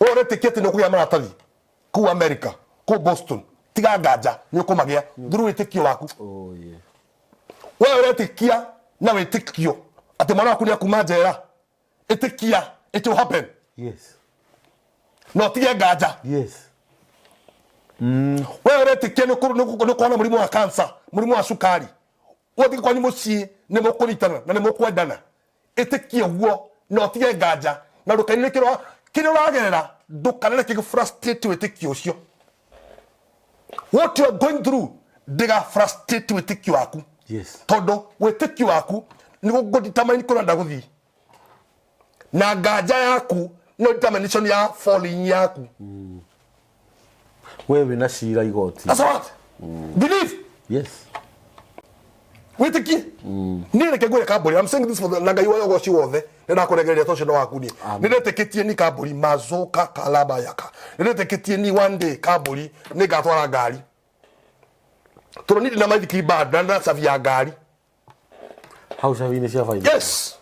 we ũretĩkia atĩ nĩ ũkũgĩa maratathi kũu America, kũu Boston, tiga nganja nĩ ũkũmagĩa through wĩtĩkio waku. Oh, yeah. We ũretĩkia na wĩtĩkio atĩ mwana waku nĩ akuma njera, ĩtĩkia it will happen. Yes. No ũtige nganja. Yes. We ũretĩkia nĩ ũkũhona mũrimũ wa cancer, mũrimũ wa cukari, ũthiĩ kwanyu mũciĩ nĩ mũkũnyitana na nĩ mũkwendana, ĩtĩkia ũguo na ũtige nganja na ndũkainĩre kĩrĩa ũragerera, ndũkanareke gĩ frustrate wĩtĩkio ũcio. What you are going through ndĩga frustrate wĩtĩkio waku. Yes. Tondũ wĩtĩkio waku nĩ gũ determine kũrĩa ũrenda gũthiĩ, na nganja yaku no determination ya falling yaku. We wĩna cira igoti. That's what. Believe. Yes. Wĩtĩkie. Niĩ reke ngwĩre Kambũri, I'm saying this for the, na Ngai wa ũgoci wothe, nĩ ndakũregereria tondũ ũcio nĩ waku niĩ. Nĩ ndetĩkĩtie ni Kambũri mazoka kalaba yaka. Nĩ ndetĩkĩtie ni one day Kambũri nĩ ngatwara ngari. Tondũ niĩ ndĩ na maithikiri bado, na ndĩ na cabi ya ngari. Hau cabi-inĩ cia baitha. Yes.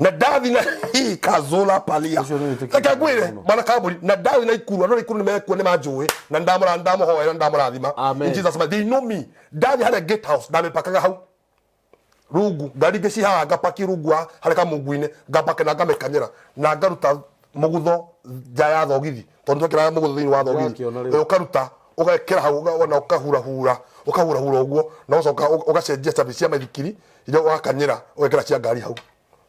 Na ndathi na hii kazola palia. Ũcio nĩ wĩtĩkio Reke ngwĩre mũno. bwana Kambũri, na ndathi na ikuru, andũ a ikuru nĩ mekuo, nĩ manjũĩ, na ndamũhoera, ndamũrathima. Amen. In Jesus name, they know me. Ndathi harĩa gate house, ndamĩpakaga hau. Rungu, ngari ingĩ cihaha ngapaki rungu wa harĩa kamungu-inĩ, ngapaka na ngamĩkanyĩra, na ngaruta mũgutho nja ya thogithi, tondũ twekĩraga mũgutho thĩinĩ wa thogithi. Ũgakĩona rĩu. Ũkaruta, ũgekĩra hau, na ũkahurahura, ũkahurahura ũguo, na ũgacoka ũgacenjia cabi cia maithikiri, iria ũgakanyĩra, ũgekĩra cia ngari hau,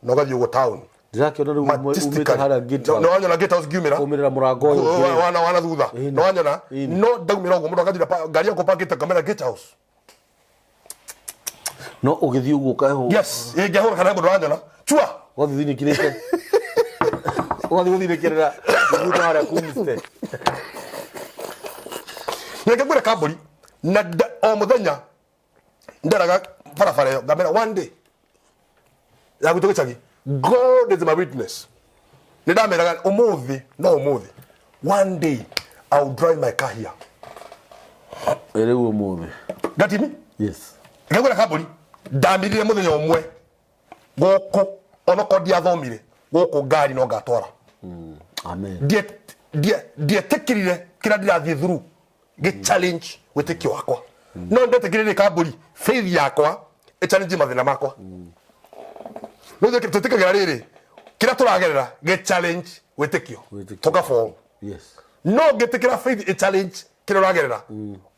na ũgathiĩ ũguo town. Ndĩrakĩona rĩu umĩte Majestically. harĩa gate house. Nĩ wanyona gate house ngiumĩra? Umĩrĩra mũrango ũyũ ũngĩ. Wana thutha. Ĩni. Nĩ wanyona? Ĩni. No ndaumĩra ũguo mũndũ akanjĩra ngari yakwa pakĩte ngamera gate house. No ũgĩthiĩ ũguo ũkahũra. Yes, ĩ ngĩhũra kana mũndũ wanyona. Chua. Ũgathiĩ ũthinĩkĩrĩte. Ũgathiĩ gũthinĩkĩrĩra mũbuto harĩa kumste. Reke ngwĩre Kambũri, na o mũthenya nderaga barabara ĩyo ngamera one day ya gwitũ gĩcagi. God is my witness. Nĩ ndameraga ũmũthĩ, no ũmũthĩ. One day I will drive my car here. Ĩ rĩu ũmũthĩ. Gatimi. Yes. Ngagwĩra kambũri ndamirire mũthenya ũmwe gũkũ onokorwo ndiathomire gũkũ ngari no ngatwara. Amen. Ndietĩkĩrire kĩrĩa ndĩrathiĩ through gĩ challenge wĩtĩkio wakwa, no ndetĩkĩrire kambũri faith yakwa ĩ challenge mathĩna makwa. No ithuĩ twĩtĩkagĩra rĩrĩ kĩrĩa tũragerera gĩ challenge wĩtĩkio. Wĩtĩkio. Tũka fall. No ngĩtĩkĩra faith ĩ challenge kĩrĩa ũragerera,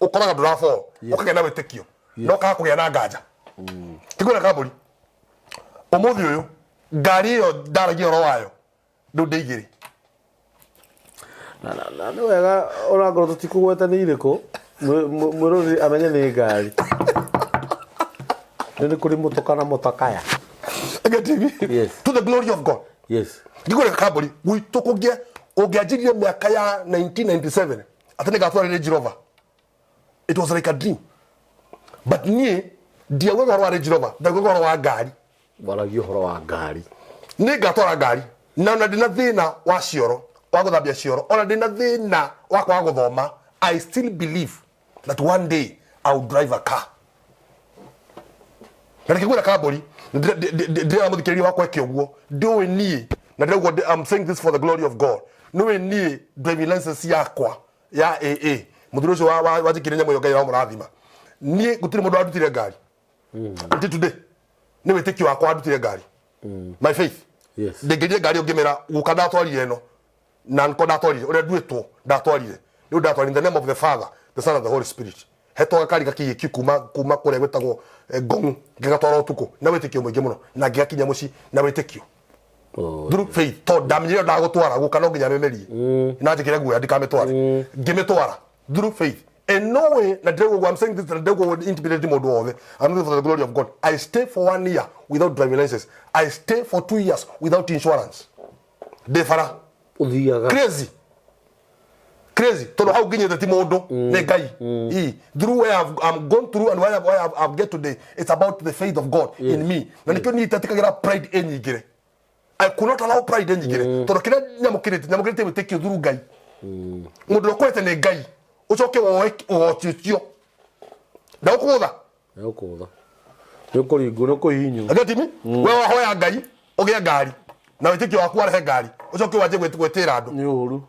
ũkoraga ndũra fall, ũkagĩa na wĩtĩkio no ũkaga kũgĩa na nganja. Kĩkwĩra kambũri ũmũthĩ ũyũ ngari ĩyo ndaragia ũhoro wayo rĩu ndĩ igĩrĩ. Na nĩ wega onakorwo tũtikũgweta nĩ irĩkũ, mwĩroreri amenye nĩ ngari. Nĩ kũrĩ mũtoka na mũtakaya. Get me? Yes. To the glory of God. Ngĩkwĩra kambũri gwitũ kũngĩa ũngĩanjirie mĩaka ya 1997 atĩ nĩngatwara Range Rover, it was like a dream, but niĩ ndiaugaga ũhoro wa Range Rover, ndaugaga ũhoro wa ngari. Waragia ũhoro wa ngari. Nĩ ngatwara ngari na ona ndĩna thĩna wa cioro wa gũthambia cioro, ona ndĩna thĩna wa kwaga gũthoma, I still believe that one day I will drive a car. Na reke kambũri ndĩrera mũthikĩrĩria wakwa eke ũguo ndũĩ niĩ na ndĩrauga I'm saying this for the glory of God. Nĩũĩ niĩ driving license yakwa ya AA mũthuri ũcio wanjĩkire nyamũ ĩyo, Ngai aramũrathima. Niĩ gũtirĩ mũndũ wandutire ngari until today. Nĩ wĩtĩkio wakwa wandutire ngari, my faith. Ndĩngĩrire ngari ũngĩmĩra gũka ndatwarire ĩno na niko ndatwarire ũrĩa nduĩtwo ndatwarire rĩu ndatwarire in the name of the Father, the Son and the Holy Spirit. Hetwo gakari gakĩiyĩkio kuma kũrĩa gwĩtagwo Ngong'u, ngĩgatwara ũtukũ na wĩtĩkio mũingĩ mũno na ngĩgakinya mũciĩ na wĩtĩkio through faith, tondũ ndamenyire ndagũtwara gũka no nginya memerie na njĩkĩre guoya ndikamĩtware. Ngĩmĩtwara through faith in no way. Na ndĩrauga, I'm saying this na ndĩrauga intimidate mũndũ wothe. I'm doing for the glory of God. I stay for one year without driving license. I stay for 2 years without insurance. Ndĩ bara. Ũthiaga. Crazy, crazy, tondũ hau nginyĩte ti mũndũ, nĩ Ngai. Through where I'm gone through and where I've get today, it's about the faith of God in me. Na nĩkĩo niĩ itetĩkagĩra pride ĩnyingĩre. I could not allow pride ĩnyingĩre, tondũ kĩrĩa nyamũkĩrĩte wĩtĩkio through Ngai, mũndũ ũrĩa ũkwete nĩ Ngai, ũcoke woe ũgoti ũcio ndagũkũgũtha. Nĩ ũkũtha. Nĩ ũkũringwo, nĩ ũkũhihinywo. Agatimi we wahoya Ngai ũgĩe ngari na wĩtĩkio waku warehe ngari, ũcoke wanjie gwĩtĩra andũ. Nĩ ũru.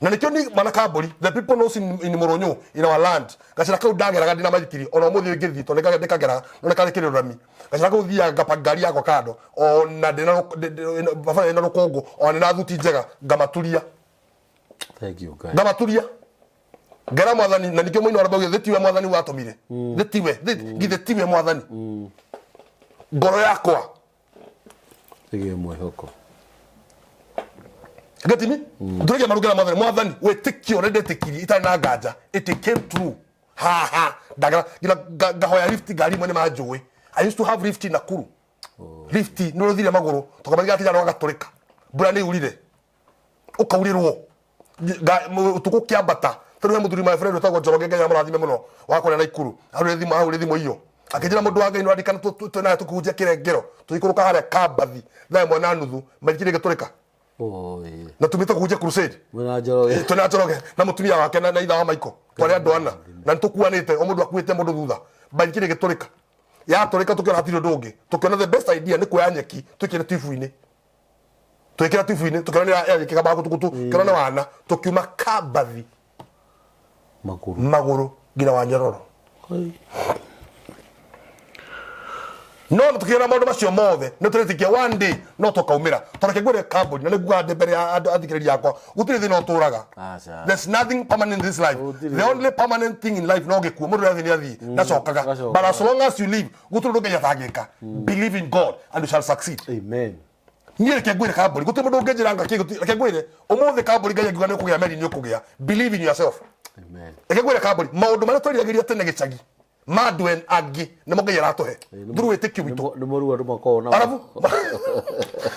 Na nikio ni mana kamburi the people knows in Muronyo, in our land, gacira kau ndageraga ndina mathikiri ona umuthi ngithii to ndikagera no nĩ karĩ kĩrũrami gacira kau thiaga ngapa ngari yakwa kando ona ndina baba ina rũkũngũ ona ndina thuti njega ngamaturia. Thank you, Ngai. Ngamaturia ngera mwathani na nikio mũini wa rwĩmbo thĩ tiwe mwathani watũmire thĩ tiwe githĩ tiwe mwathani ngoro yakwa Ĩgĩe mwĩhoko. Getimi ndũrĩge marugĩra mwathani mwathani wĩtĩkio ũrĩa ndetĩkirie itarĩ na nganja, it came true. Haha ndagera nginya ngahoya lift ngari imwe nĩ manjũĩ. I used to have lift in Nakuru. Lift nĩ ũthire magũrũ tũkamenya gakinya gagatũrĩka mbura nĩ yurire ũkaurĩrwo ũtukũ kĩambata tondũ he mũthuri my friend wĩtagwo Njoroge, Ngai amũrathime mũno, wa kũrĩa Naikuru ahũrire thimũ ahũrire thimũ iyo akĩnjĩra, "Mũndũ wa Ngai, nĩ wandĩkana twĩ nawe tũkĩhunjia kĩrengero tũikũrũka harĩa Kambathi 1:30 maithikiri ĩgĩtũrĩka Oi. na tumĩte kũhunjia crusade." Mwĩna Njoroge. Twĩna Njoroge na mũtumia wake na ithe wa Michael, twarĩ andũ ana na nĩ tũkuanĩte o mũndũ akuĩte mũndũ thutha. Maithikiri ĩgĩtũrĩka, yatũrĩka tũkĩona hatirĩ ũndũ ũngĩ, tũkĩona the best idea nĩ kuoya nyeki twĩkĩre tibu-inĩ. Twĩkĩra tibu-inĩ tũkĩona nĩ yarĩkĩka magutugutu, kĩona nĩ wana tũkiuma Kambathi Magũrũ. Magũrũ nginya wa Nyororo. Oi. No tũkĩona maũndũ macio mothe nĩ tũretĩkia one day no tũkaumĩra tondũ kĩngwĩre kambuni na nĩ nguga ndĩ mbere ya andũ athikĩrĩria akwa gũtirĩ thĩna ũtũraga. Aca. There's nothing permanent in this life. Gũtirĩ. The only permanent thing in life no gĩkuũ. Mũndũ ũrĩa athiĩ nĩ athiĩ ndacokaga. Ndacokaga. But as long as you live, gũtirĩ ũndũ Ngai atangĩka. Believe in God and you shall succeed. Amen. Niĩ reke ngwĩre kambuni gũtirĩ mũndũ ũngĩnjĩra ngakĩ reke ngwĩre ũmũthĩ kambuni Ngai angiuga nĩ ũkũgĩa meri nĩ ũkũgĩa. Believe in yourself. Amen. Reke ngwĩre kambuni maũndũ marĩa tweriragĩria tene gĩcagi ma andũ angĩ nĩmo Ngai aratũhe through wĩtĩkio witũ. Nĩ mũru andũ makoragwo na Arabu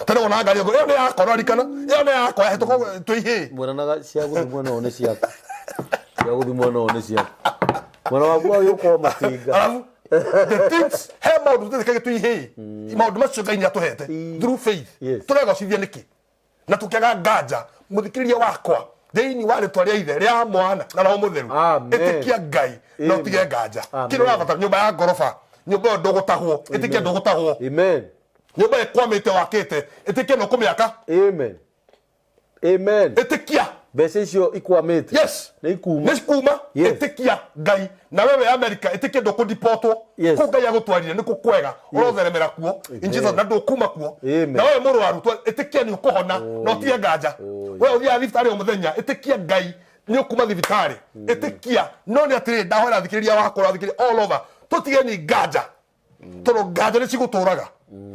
tene wona ngari ĩyo nĩ yakwa rarikana ĩyo nĩ yakwa yahĩtũka twĩ ihĩĩ. Mwĩranaga cia gũthiĩ mwena ũyũ nĩ ciaku, cia gũthiĩ mwena ũyũ nĩ ciaku, mwena waku wagĩũkorwo matinga. Arabu the things he maũndũ tũtĩkage twĩ ihĩĩ maũndũ macio Ngai nĩ atũhete through faith. Tũregocithia nĩkĩ na tũkĩaga nganja mũthikĩrĩria wakwa? Thĩinĩ wa rĩtwa rĩa Ithe, rĩa Mwana na Roho Mũtheru. Amen. Ĩtĩkia Ngai na Amen. ũtige nganja. Amen. Kĩrĩa ũrabatara, nyũmba ya ngoroba, nyũmba ĩyo ndũgũtahwo, ĩtĩkia ndũgũtahwo. Amen. Nyũmba ĩkwamĩte wakĩte, ĩtĩkia nĩ ũkũmĩaka. Amen. Amen. Ĩtĩkia. Mbeca icio ikwamĩte. Yes. Nĩ ikuma. Nĩ cikuma. Yes. Ĩtĩkia Ngai. Na wewe America, ĩtĩkia ndũkũdipotwo. Yes. Kũu Ngai agũtwarire nĩ kwega. Ũrotheremera kuo. In Jesus, na ndũkuma kuo. Amen. Na wewe mũrwaru, ĩtĩkia nĩ ũkũhona na ũtige nganja. We ũthiaga thibitarĩ o mũthenya, ĩtĩkia Ngai nĩ ũkuma thibitarĩ. Ĩtĩkia. No nĩ atĩrĩrĩ, ndahoera athikĩrĩria wakwa, ũrathikĩrĩria all over. Tũtigeni nganja. Tondũ nganja nĩ cigũtũraga.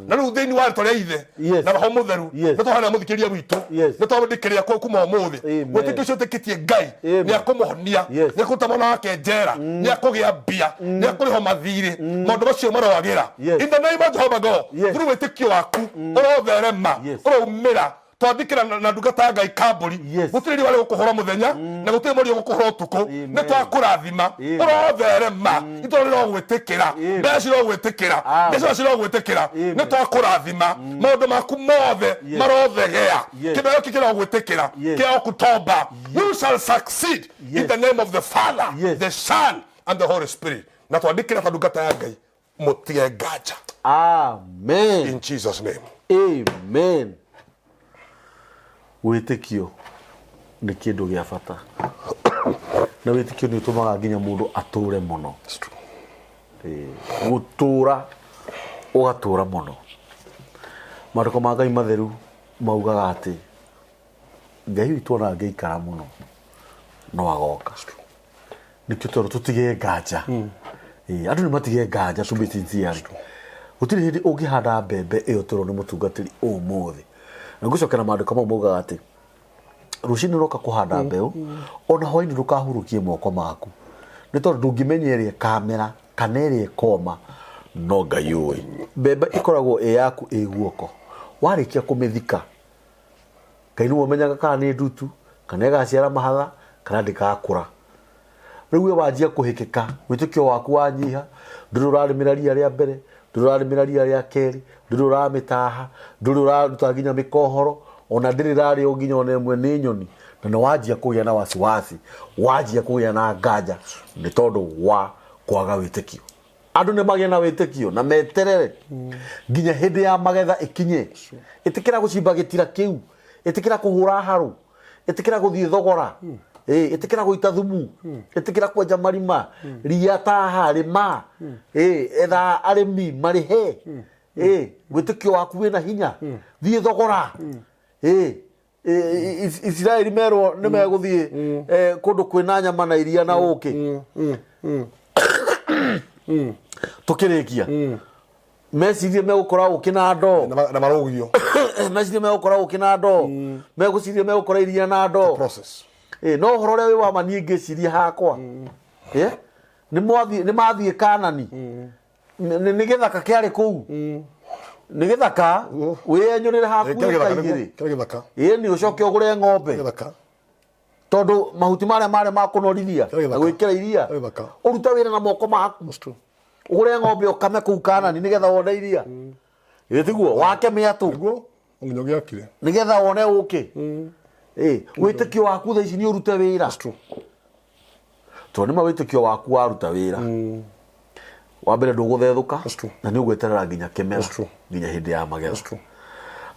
Na rĩu thĩinĩ wa rĩtwa rĩa Ithe Yes. na Roho Mũtheru, Yes. nĩ twahoera mũthikĩrĩria witũ. Yes. Nĩ twamũndĩkĩrĩra kuma ũmũthĩ. Amen. Wĩtĩkio ũcio wĩtĩkĩtie Ngai Amen. nĩ akũmũhonia, Yes. nĩ akũruta mwana wake njera, nĩ akũgĩa mbia, nĩ akũrĩhwo mathirĩ, maũndũ macio maroagĩra. Yes. In the name of Jehovah God, Yes. through wĩtĩkio waku ũrotherema, Yes. ũraumĩra. Twandĩkĩra na ndungata ya Ngai kambũri. Yes. Gũtirĩ riũa rĩgũkũhũra mũthenya na gũtirĩ mweri ũgũkũhũra ũtukũ. Amen. Nĩ twakũrathima. Amen. Ũrotherema. Itũũra rĩrogwĩtĩkĩra. Amen. Mbeca cirogwĩtĩkĩra. Amen. Mbeca cirogwĩtĩkĩra. Amen. Nĩ twakũrathima. Maũndũ maku mothe Yes. marothegea. Yes. Kĩndũ gĩkĩ kĩrogwĩtĩkĩra. Yes. Kĩa October. You shall succeed in Yes. the name of the Father, Yes. the Son and the Holy Spirit. Na twandĩkĩra ta ndungata ya Ngai mũtige nganja. Amen. In Jesus name. Amen. Wĩtĩkio nĩ kĩndũ gĩa bata. Na wĩtĩkio nĩ ũtũmaga nginya mũndũ atũre mũno. It's true. Gũtũra ũgatũra mũno. Maandĩko ma Ngai matheru maugaga atĩ Ngai witũ ona angĩikara mũno no agoka. Nĩkĩo tondũ tũtige nganja. Andũ nĩ matige nganja to be sincere. Gũtirĩ hĩndĩ ũngĩhanda mbembe ĩyo tũrwo nĩ mũtungatĩri ũmũthĩ. Na ngũcokera maandĩko mau maugaga atĩ rũcinĩ ũroka kũhanda mbeũ, ona hwaĩ-inĩ ndũkahurũkie moko maku. Nĩ tondũ ndũngĩmenya ĩrĩa ĩkamera kana ĩrĩa ĩkoma, no Ngai ũĩ. Mbembe ĩkoragwo ĩ yaku ĩ guoko. Warĩkia kũmĩthika, Ngai nĩwe ũmenyaga kana nĩ ndutu, kana ĩgaciara mahatha, kana ndĩgakũra. Rĩu we wanjia kũhĩkĩka, wĩtĩkio waku wanyiha, ndũrĩ ũrarĩmĩra ria rĩa mbere, ndũrĩ ũrarĩmĩra ria rĩa kerĩ, ndũrĩ ũramĩtaha, ndũrĩ ũraruta nginya mĩkohoro, ona ndĩrĩ ĩrarĩo nginya ona ĩmwe nĩ nyoni, na nĩ wanjia kũgĩa na wasiwasi, wanjia kũgĩa na nganja, nĩ tondũ wa kwaga wĩtĩkio. Andũ nĩ magĩe na wĩtĩkio na meterere nginya hĩndĩ ya magetha ĩkinye. Ĩtĩkĩra gũcimba gĩtira kĩu, ĩtĩkĩra kũhũra harũ, ĩtĩkĩra gũthiĩ thogora, ĩtĩkĩra gũita thumu, ĩtĩkĩra kwenja marima, ria taha, rĩma, etha arĩmi marĩhe, wĩtĩkio waku wĩna hinya, thiĩ thogora. Isiraeli merwo nĩ megũthiĩ kũndũ kwĩna nyama na iria na ũkĩ. Tũkĩrĩkia. Mecirie megũkora ũkĩ na ndoo. Na marũgio. Mecirie megũkora ũkĩ na ndoo. Megũciria megũkora iria na ndoo. Process. No ũhoro ũrĩa wĩ wa ma niĩ ngĩciria hakwa. Nĩ mathiĩ Kanani. Nĩ gĩthaka kĩarĩ kũu. Nĩ gĩthaka, wĩyenyũrĩre haku Kĩarĩ ĩka gĩthaka, igĩrĩ. kĩarĩ gĩthaka. Nĩ ũcoke ũgũre ng'ombe. Gĩthaka. Tondũ mahuti marĩa marĩ ma kũnorithia Kĩarĩ na gĩthaka. gwĩkĩra iria. Kĩarĩ gĩthaka. Ũrute wĩra na moko maku. That's true. Ũgũre ng'ombe ũkame kũu Kanani nĩgetha wone iria. Ĩ tiguo wake mĩatũ. Nĩguo, nginya ũgĩakire. Nĩgetha wone ũkĩ. Wĩtĩkio waku thaa ici nĩ ũrute wĩra. That's true. Tondũ nĩma wĩtĩkio waku waruta wĩra. Wa mbere ndũgũthethũka That's true. na nĩ ũgweterera nginya kĩmera, That's true. nginya hĩndĩ ya magetha. That's true.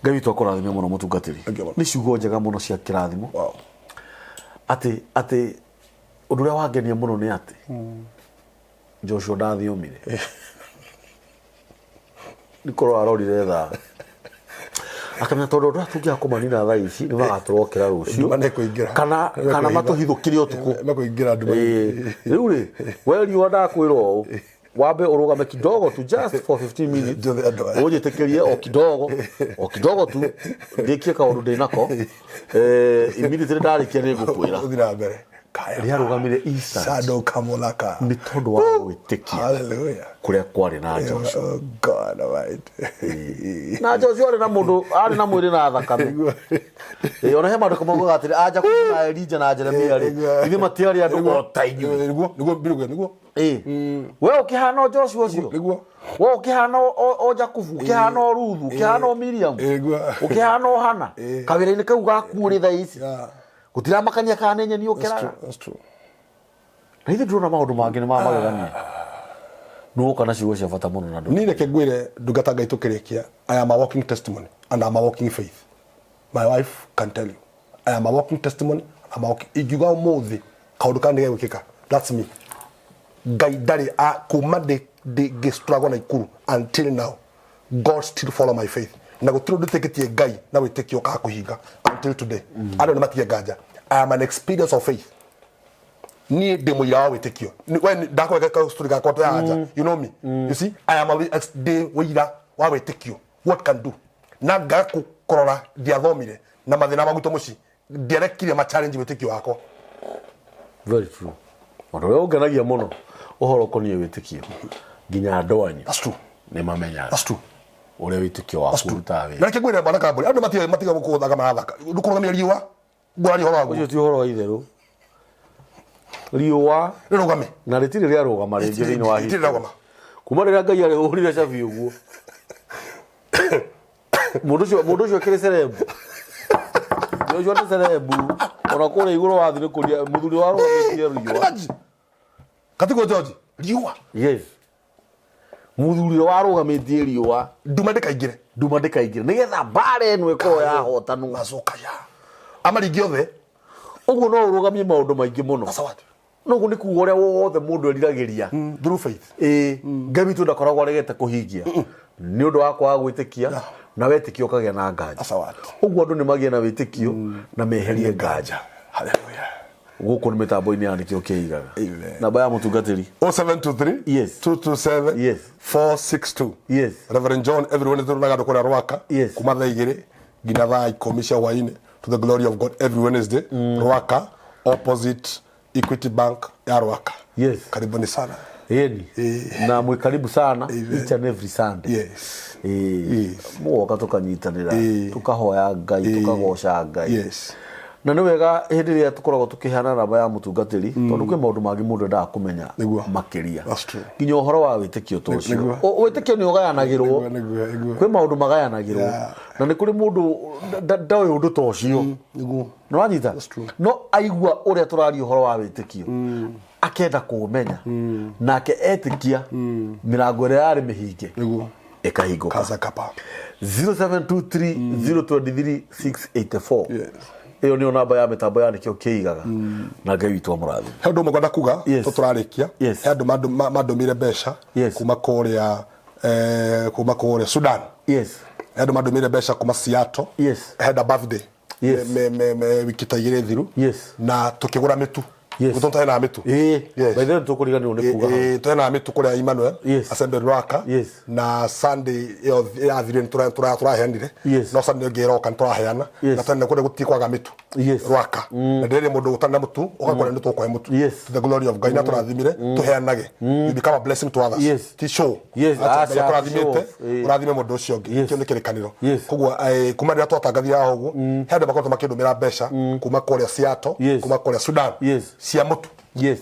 Ngai witũ akũrathime mũno mũtungatĩri. Thank you, Lord. Nĩ ciugo njega mũno cia kĩrathimo. Wow. Atĩ ũndũ ũrĩa wangenia mũno nĩ atĩ Joshua ndathiomire. Nĩ korwo arorire thaa. Akamenya tondũ andũ aya tũngĩaga kũmanina thaa ici nĩ magatũrokera rũciũ. Nduma nĩ ĩkũingĩra. Kana Nĩ kana mekũingĩra. matũhithũkĩre ũtukũ. Mekũingĩra nduma. Rĩu rĩ, we riũa ndakwĩra ũũ, wambe ũrũgame kidogo tu just for 15 minutes. Njothe andũ aya. Ũnjĩtĩkĩrie o kidogo, o kidogo tu, ndĩkie kaũndũ ndĩnako. Immediately ndarĩkia nĩ ngũkwĩra. Ũthiĩ na mbere. Kaya. Rĩarũgamire instant. Sado kamulaka. Nĩ tondũ wa gwĩtĩkia. Hallelujah. Kũrĩa kwarĩ na Joshua. Oh God, alright. Na Joshua arĩ na mũndũ, arĩ na mwĩrĩ na thakame. Ona he maandĩko maugaga atĩrĩ, anja kuuma na Elija na Jeremia rĩ, ithuĩ matiarĩ andũ o ta inyuĩ. Nĩguo, nĩguo, nĩguo, nĩguo. We ũkĩhana o Joshua ũcio? Nĩguo. We ũkĩhana o Jakubu, ũkĩhana o Ruthu, ũkĩhana o Miriam, Nĩguo. ũkĩhana o Hana. Kawĩra-inĩ kau gaku ũrĩ thaa ici. Yeah. Gũtiramakania kana nĩ nyeni That's ũkeraga. true. That's true. Na ithuĩ ndĩrona maũndũ mangĩ nĩ ma magegania. Nĩwoka na ciugo cia bata mũno na ndũ. Niĩ reke ngwĩre ndungata Ngai tũkĩrĩkia, I am a walking testimony and I'm a walking faith. My wife can tell you. I am a walking testimony. I'm a walking... Ingiuga ũmũthĩ kaũndũ kana nĩ gegwĩkĩka. That's me. Ngai ndarĩ a kuma ndĩ ndĩ ngĩ-struggle na ikuru until now. God still follow my faith. Na gũtirĩ ũndũ ndĩtĩkĩtie Ngai na wĩtĩkio ũkaga kũhinga until today. Andũ nĩ matige nganja. I am an experience of faith. Niĩ ndĩ mũira wa wĩtĩkio. We ndakwega ka story gakwa ta anja. You know me. You see, I am a ndĩ ũira wa wĩtĩkio. What can do? Na ngaga kũrora ndiathomire na mathĩna ma gwitũ mũciĩ ndiarekire ma challenge wĩtĩkio wakwa. Very true. Ũndũ ũrĩa ũngenagia mũno ũhoro ũkoniĩ wĩtĩkio nginya andũ anyu That's true. nĩ mamenyaga That's true. ũrĩa wĩtĩkio waku ũrutaga wĩra. Na reke ngwĩre bwana Kambũri, andũ matiga matiga gũthaka marathaka. Ndũkũrũgamia riũa, ngũraria ũhoro waguo. Ũcio ti ũhoro wa itherũ. Riũa Rĩrũgame. na rĩtirĩ rĩarũgama rĩngĩ thĩinĩ wa Rĩtirĩ history. rĩarũgama. Kuma rĩrĩa Ngai arĩhũrire cabi ũguo. Mũndũ ũcio akĩrĩ cerebu. Mũndũ ũcio nĩ cerebu. Ona kũrĩa igũrũ wa thĩ nĩ kũria mũthuri warũgamĩtie riũa. Imagine. Katiguo George, riũa. Yes. Mũthuri ũrĩa warũgamĩtie riũa Nduma ndĩkaingĩre. Nduma ndĩkaingĩre nĩgetha mbara ĩno ĩkorwo yahotanwo. Macoka ya. Amaringi othe. Ũguo no ũrũgamie maũndũ maingĩ mũno. That's what. Noguo nĩ kuga ũrĩa wothe mũndũ eriragĩria. Through faith. Ĩĩ, Ngai witũ ndakoragwo aregete kũhingia nĩ ũndũ wa kwaga gwĩtĩkia na wetĩkia ũkagĩa na nganja. That's what. Ũguo andũ nĩ magĩe na wĩtĩkio na meherie nganja. Hallelujah. Gũkũ nĩ mĩtambo-inĩ ya nĩkĩo kĩigaga. Amen. Namba ya mũtungatĩri. 0723 Yes. 227 Yes. 462. Yes. Reverend John every Wednesday tunaga andũ kũrĩa Rwaka Yes. kuma thaa igĩrĩ nginya thaa ikũmi cia hwainĩ to the glory of God every Wednesday Rwaka opposite Equity Bank ya Rwaka. Yes. Karibuni sana. Ĩni. Na mwĩ karibu sana each and every Sunday. Yes. Ĩĩ. Yes. Mũgoka tũkanyitanĩra tũkahoya Ngai tũkagoca Ngai. Yes. Na nĩ wega hĩndĩ ĩrĩa tũkoragwo tũkĩheana namba ya mũtungatĩri tondũ kwĩ maũndũ mangĩ mũndũ endaga kũmenya Nĩguo. makĩria. That's true. Nginya ũhoro wa wĩtĩkio ta ũcio. Nĩguo. Wĩtĩkio nĩ ũgayanagĩrwo. Nĩguo, nĩguo, nĩguo. Kwĩ maũndũ magayanagĩrwo. Yeah. Na nĩ kũrĩ mũndũ ndoĩ ũndũ ta ũcio. Nĩguo. Nĩ wanyita? That's true. No aigua ũrĩa tũraria ũhoro wa wĩtĩkio akenda kũũmenya nake etĩkia mĩrango ĩrĩa yarĩ mĩhinge Nĩguo. ĩkahingũka. Kaza kapa. 0723 023 684. Yes. Ĩyo nĩyo namba ya mĩtambo ya nĩkĩo kĩigaga na Ngai witũ amũrathime. He ũndũ ũmwe ngwenda kuga Yes. tũtũrarĩkia. Yes. He andũ mandũmĩire mbeca Yes. kuma kũrĩa kuma kũrĩa Sudan. Yes. He andũ mandũmĩire mbeca kuma Seattle. Yes. Henda birthday. Yes. Me wiki ta igĩrĩ thiru. Yes. Na tũkĩgũra mĩtu. Yes. Gũtũ tũhenaga mĩtu. Ĩĩ. Yes. By the way tũkũriganĩrwo nĩ kuga hau. Tũhenaga mĩtu kũrĩa Emmanuel. Yes. Assembly Rwaka. Yes. Na Sunday ĩyo ĩrathirire nĩ tũraheanire. Yes. No Sunday ĩngĩ ĩroka nĩ tũraheana. Yes. Na tene kũrĩa gũtirĩ kwaga mĩtu. Yes. Rwaka. Na ndĩrĩ mũndũ ũtarĩ na mũtu ũgakora nĩ tũkũhe mũtu. Yes. To the glory of Ngai na tũrathimire tũheanage. You become a blessing to others. Yes. Ti show. Yes, Acha, aca, Ngai akũrathimĩte, show off. Ĩĩ. ũrathime mũndũ ũcio ũngĩ. Yes. Kĩu nĩ kĩrĩkanĩro. Yes. Koguo kuma rĩrĩa twatangathire haha ũguo he andũ makoretwo makĩndũmĩra mbeca kuma kũrĩa Seattle, Yes. kuma kũrĩa Sudan Yes. cia mũtu. Yes.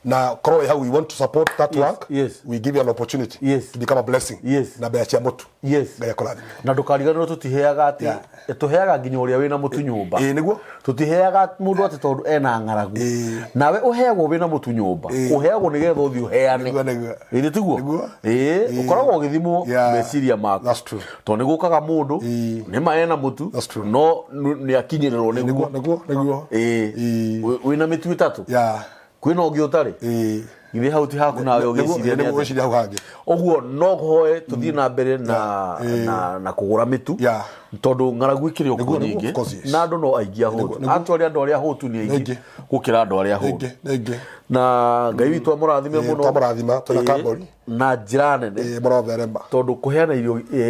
Na korwo wĩ hau we want to support that Yes, work. yes. We give you an opportunity Yes. to become a blessing. Yes. Na mbeca cia mũtu. Yes. Ngai akũrathime. Na ndũkariganĩrwo tũtiheaga atĩ Yeah. tũheaga nginya ũrĩa wĩna mũtu nyũmba. Ĩĩ nĩguo. Tũtiheaga mũndũ atĩ tondũ ena ng'aragu. Ĩĩ. Nawe ũheagwo wĩna mũtu nyũmba. Ũheagwo nĩgetha ũthiĩ ũheane. Nĩguo, nĩguo. Ĩĩ tiguo? Nĩguo. Ĩĩ, Ĩĩ. ũkoragwo ũgĩthimwo Yeah. meciria maku. That's true. Tondũ nĩ gũkaga mũndũ Ĩĩ. nĩma ena mũtu That's true. no nĩ akinyĩrĩrwo nĩguo. Nĩguo, nĩguo, nĩguo. Ĩĩ. Ĩĩ. Wĩna mĩtu ĩtatũ. Yeah. Kwĩna ũngĩ ũtarĩ. Ĩĩ. Githĩ hau ti haku nawe ũgĩciria nĩ Nĩguo atĩa? gwĩciria hau hangĩ. Ũguo no hoe tũthiĩ na mbere na na na kũgũra mĩtu Yeah. tondũ ng'aragu ĩkĩrĩ o kuo Nĩguo, nĩguo, nyingĩ of course, yes. na andũ no aingĩ ahũtu. Nĩguo, nĩguo. Actually andũ arĩa ahũtu nĩ aingĩ Nĩ aingĩ. gũkĩra andũ arĩa ahũtu. Nĩ aingĩ, nĩ aingĩ. Na Ngai witũ amũrathime Ĩĩ, mũno. twamũrathima, twĩna Ĩĩ, kambũri. na njĩra nene Ĩĩ, mũrotherema. tondũ kũheana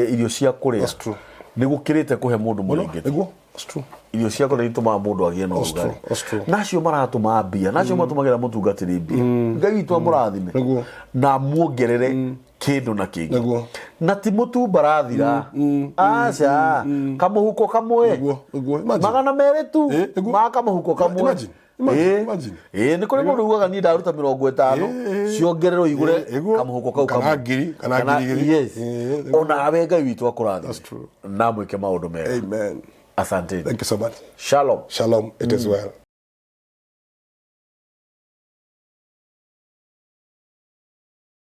irio cia kũrĩa That's true. nĩ gũkĩrĩte kũhe mũndũ mũrĩngĩti. Nĩguo. That's true. Irio cia kũrĩa itũmaga mũndũ agĩe na That's ũrugarĩ. true, that's true. Nacio maratũma mbia, nacio matũmagĩra mũtungatĩri mbia. Ngai witũ amũrathime Nĩguo. na amuongerere kĩndũ na kĩngĩ. Nĩguo. Na ti mũtu mbarathira. Aca, kamũhuko kamwe. Nĩguo, nĩguo. Imagine. 200 tu Ĩĩ, nĩguo. ma kamũhuko kamwe. Imagine, imagine, Ĩĩ. imagine. Ĩĩ, nĩ kũrĩ mũndũ ugaga niĩ ndaruta 50 ciongererwo igũre Ĩĩ, nĩguo. kamũhuko kau Kana kamwe. ngiri, kana 2,000. Yes. Ĩĩ, nĩguo. Onawe Ngai witũ akũrathime That's true. na mwĩke maũndũ mega. Amen. Asanteni. Thank you so much. Shalom. Shalom. It is well.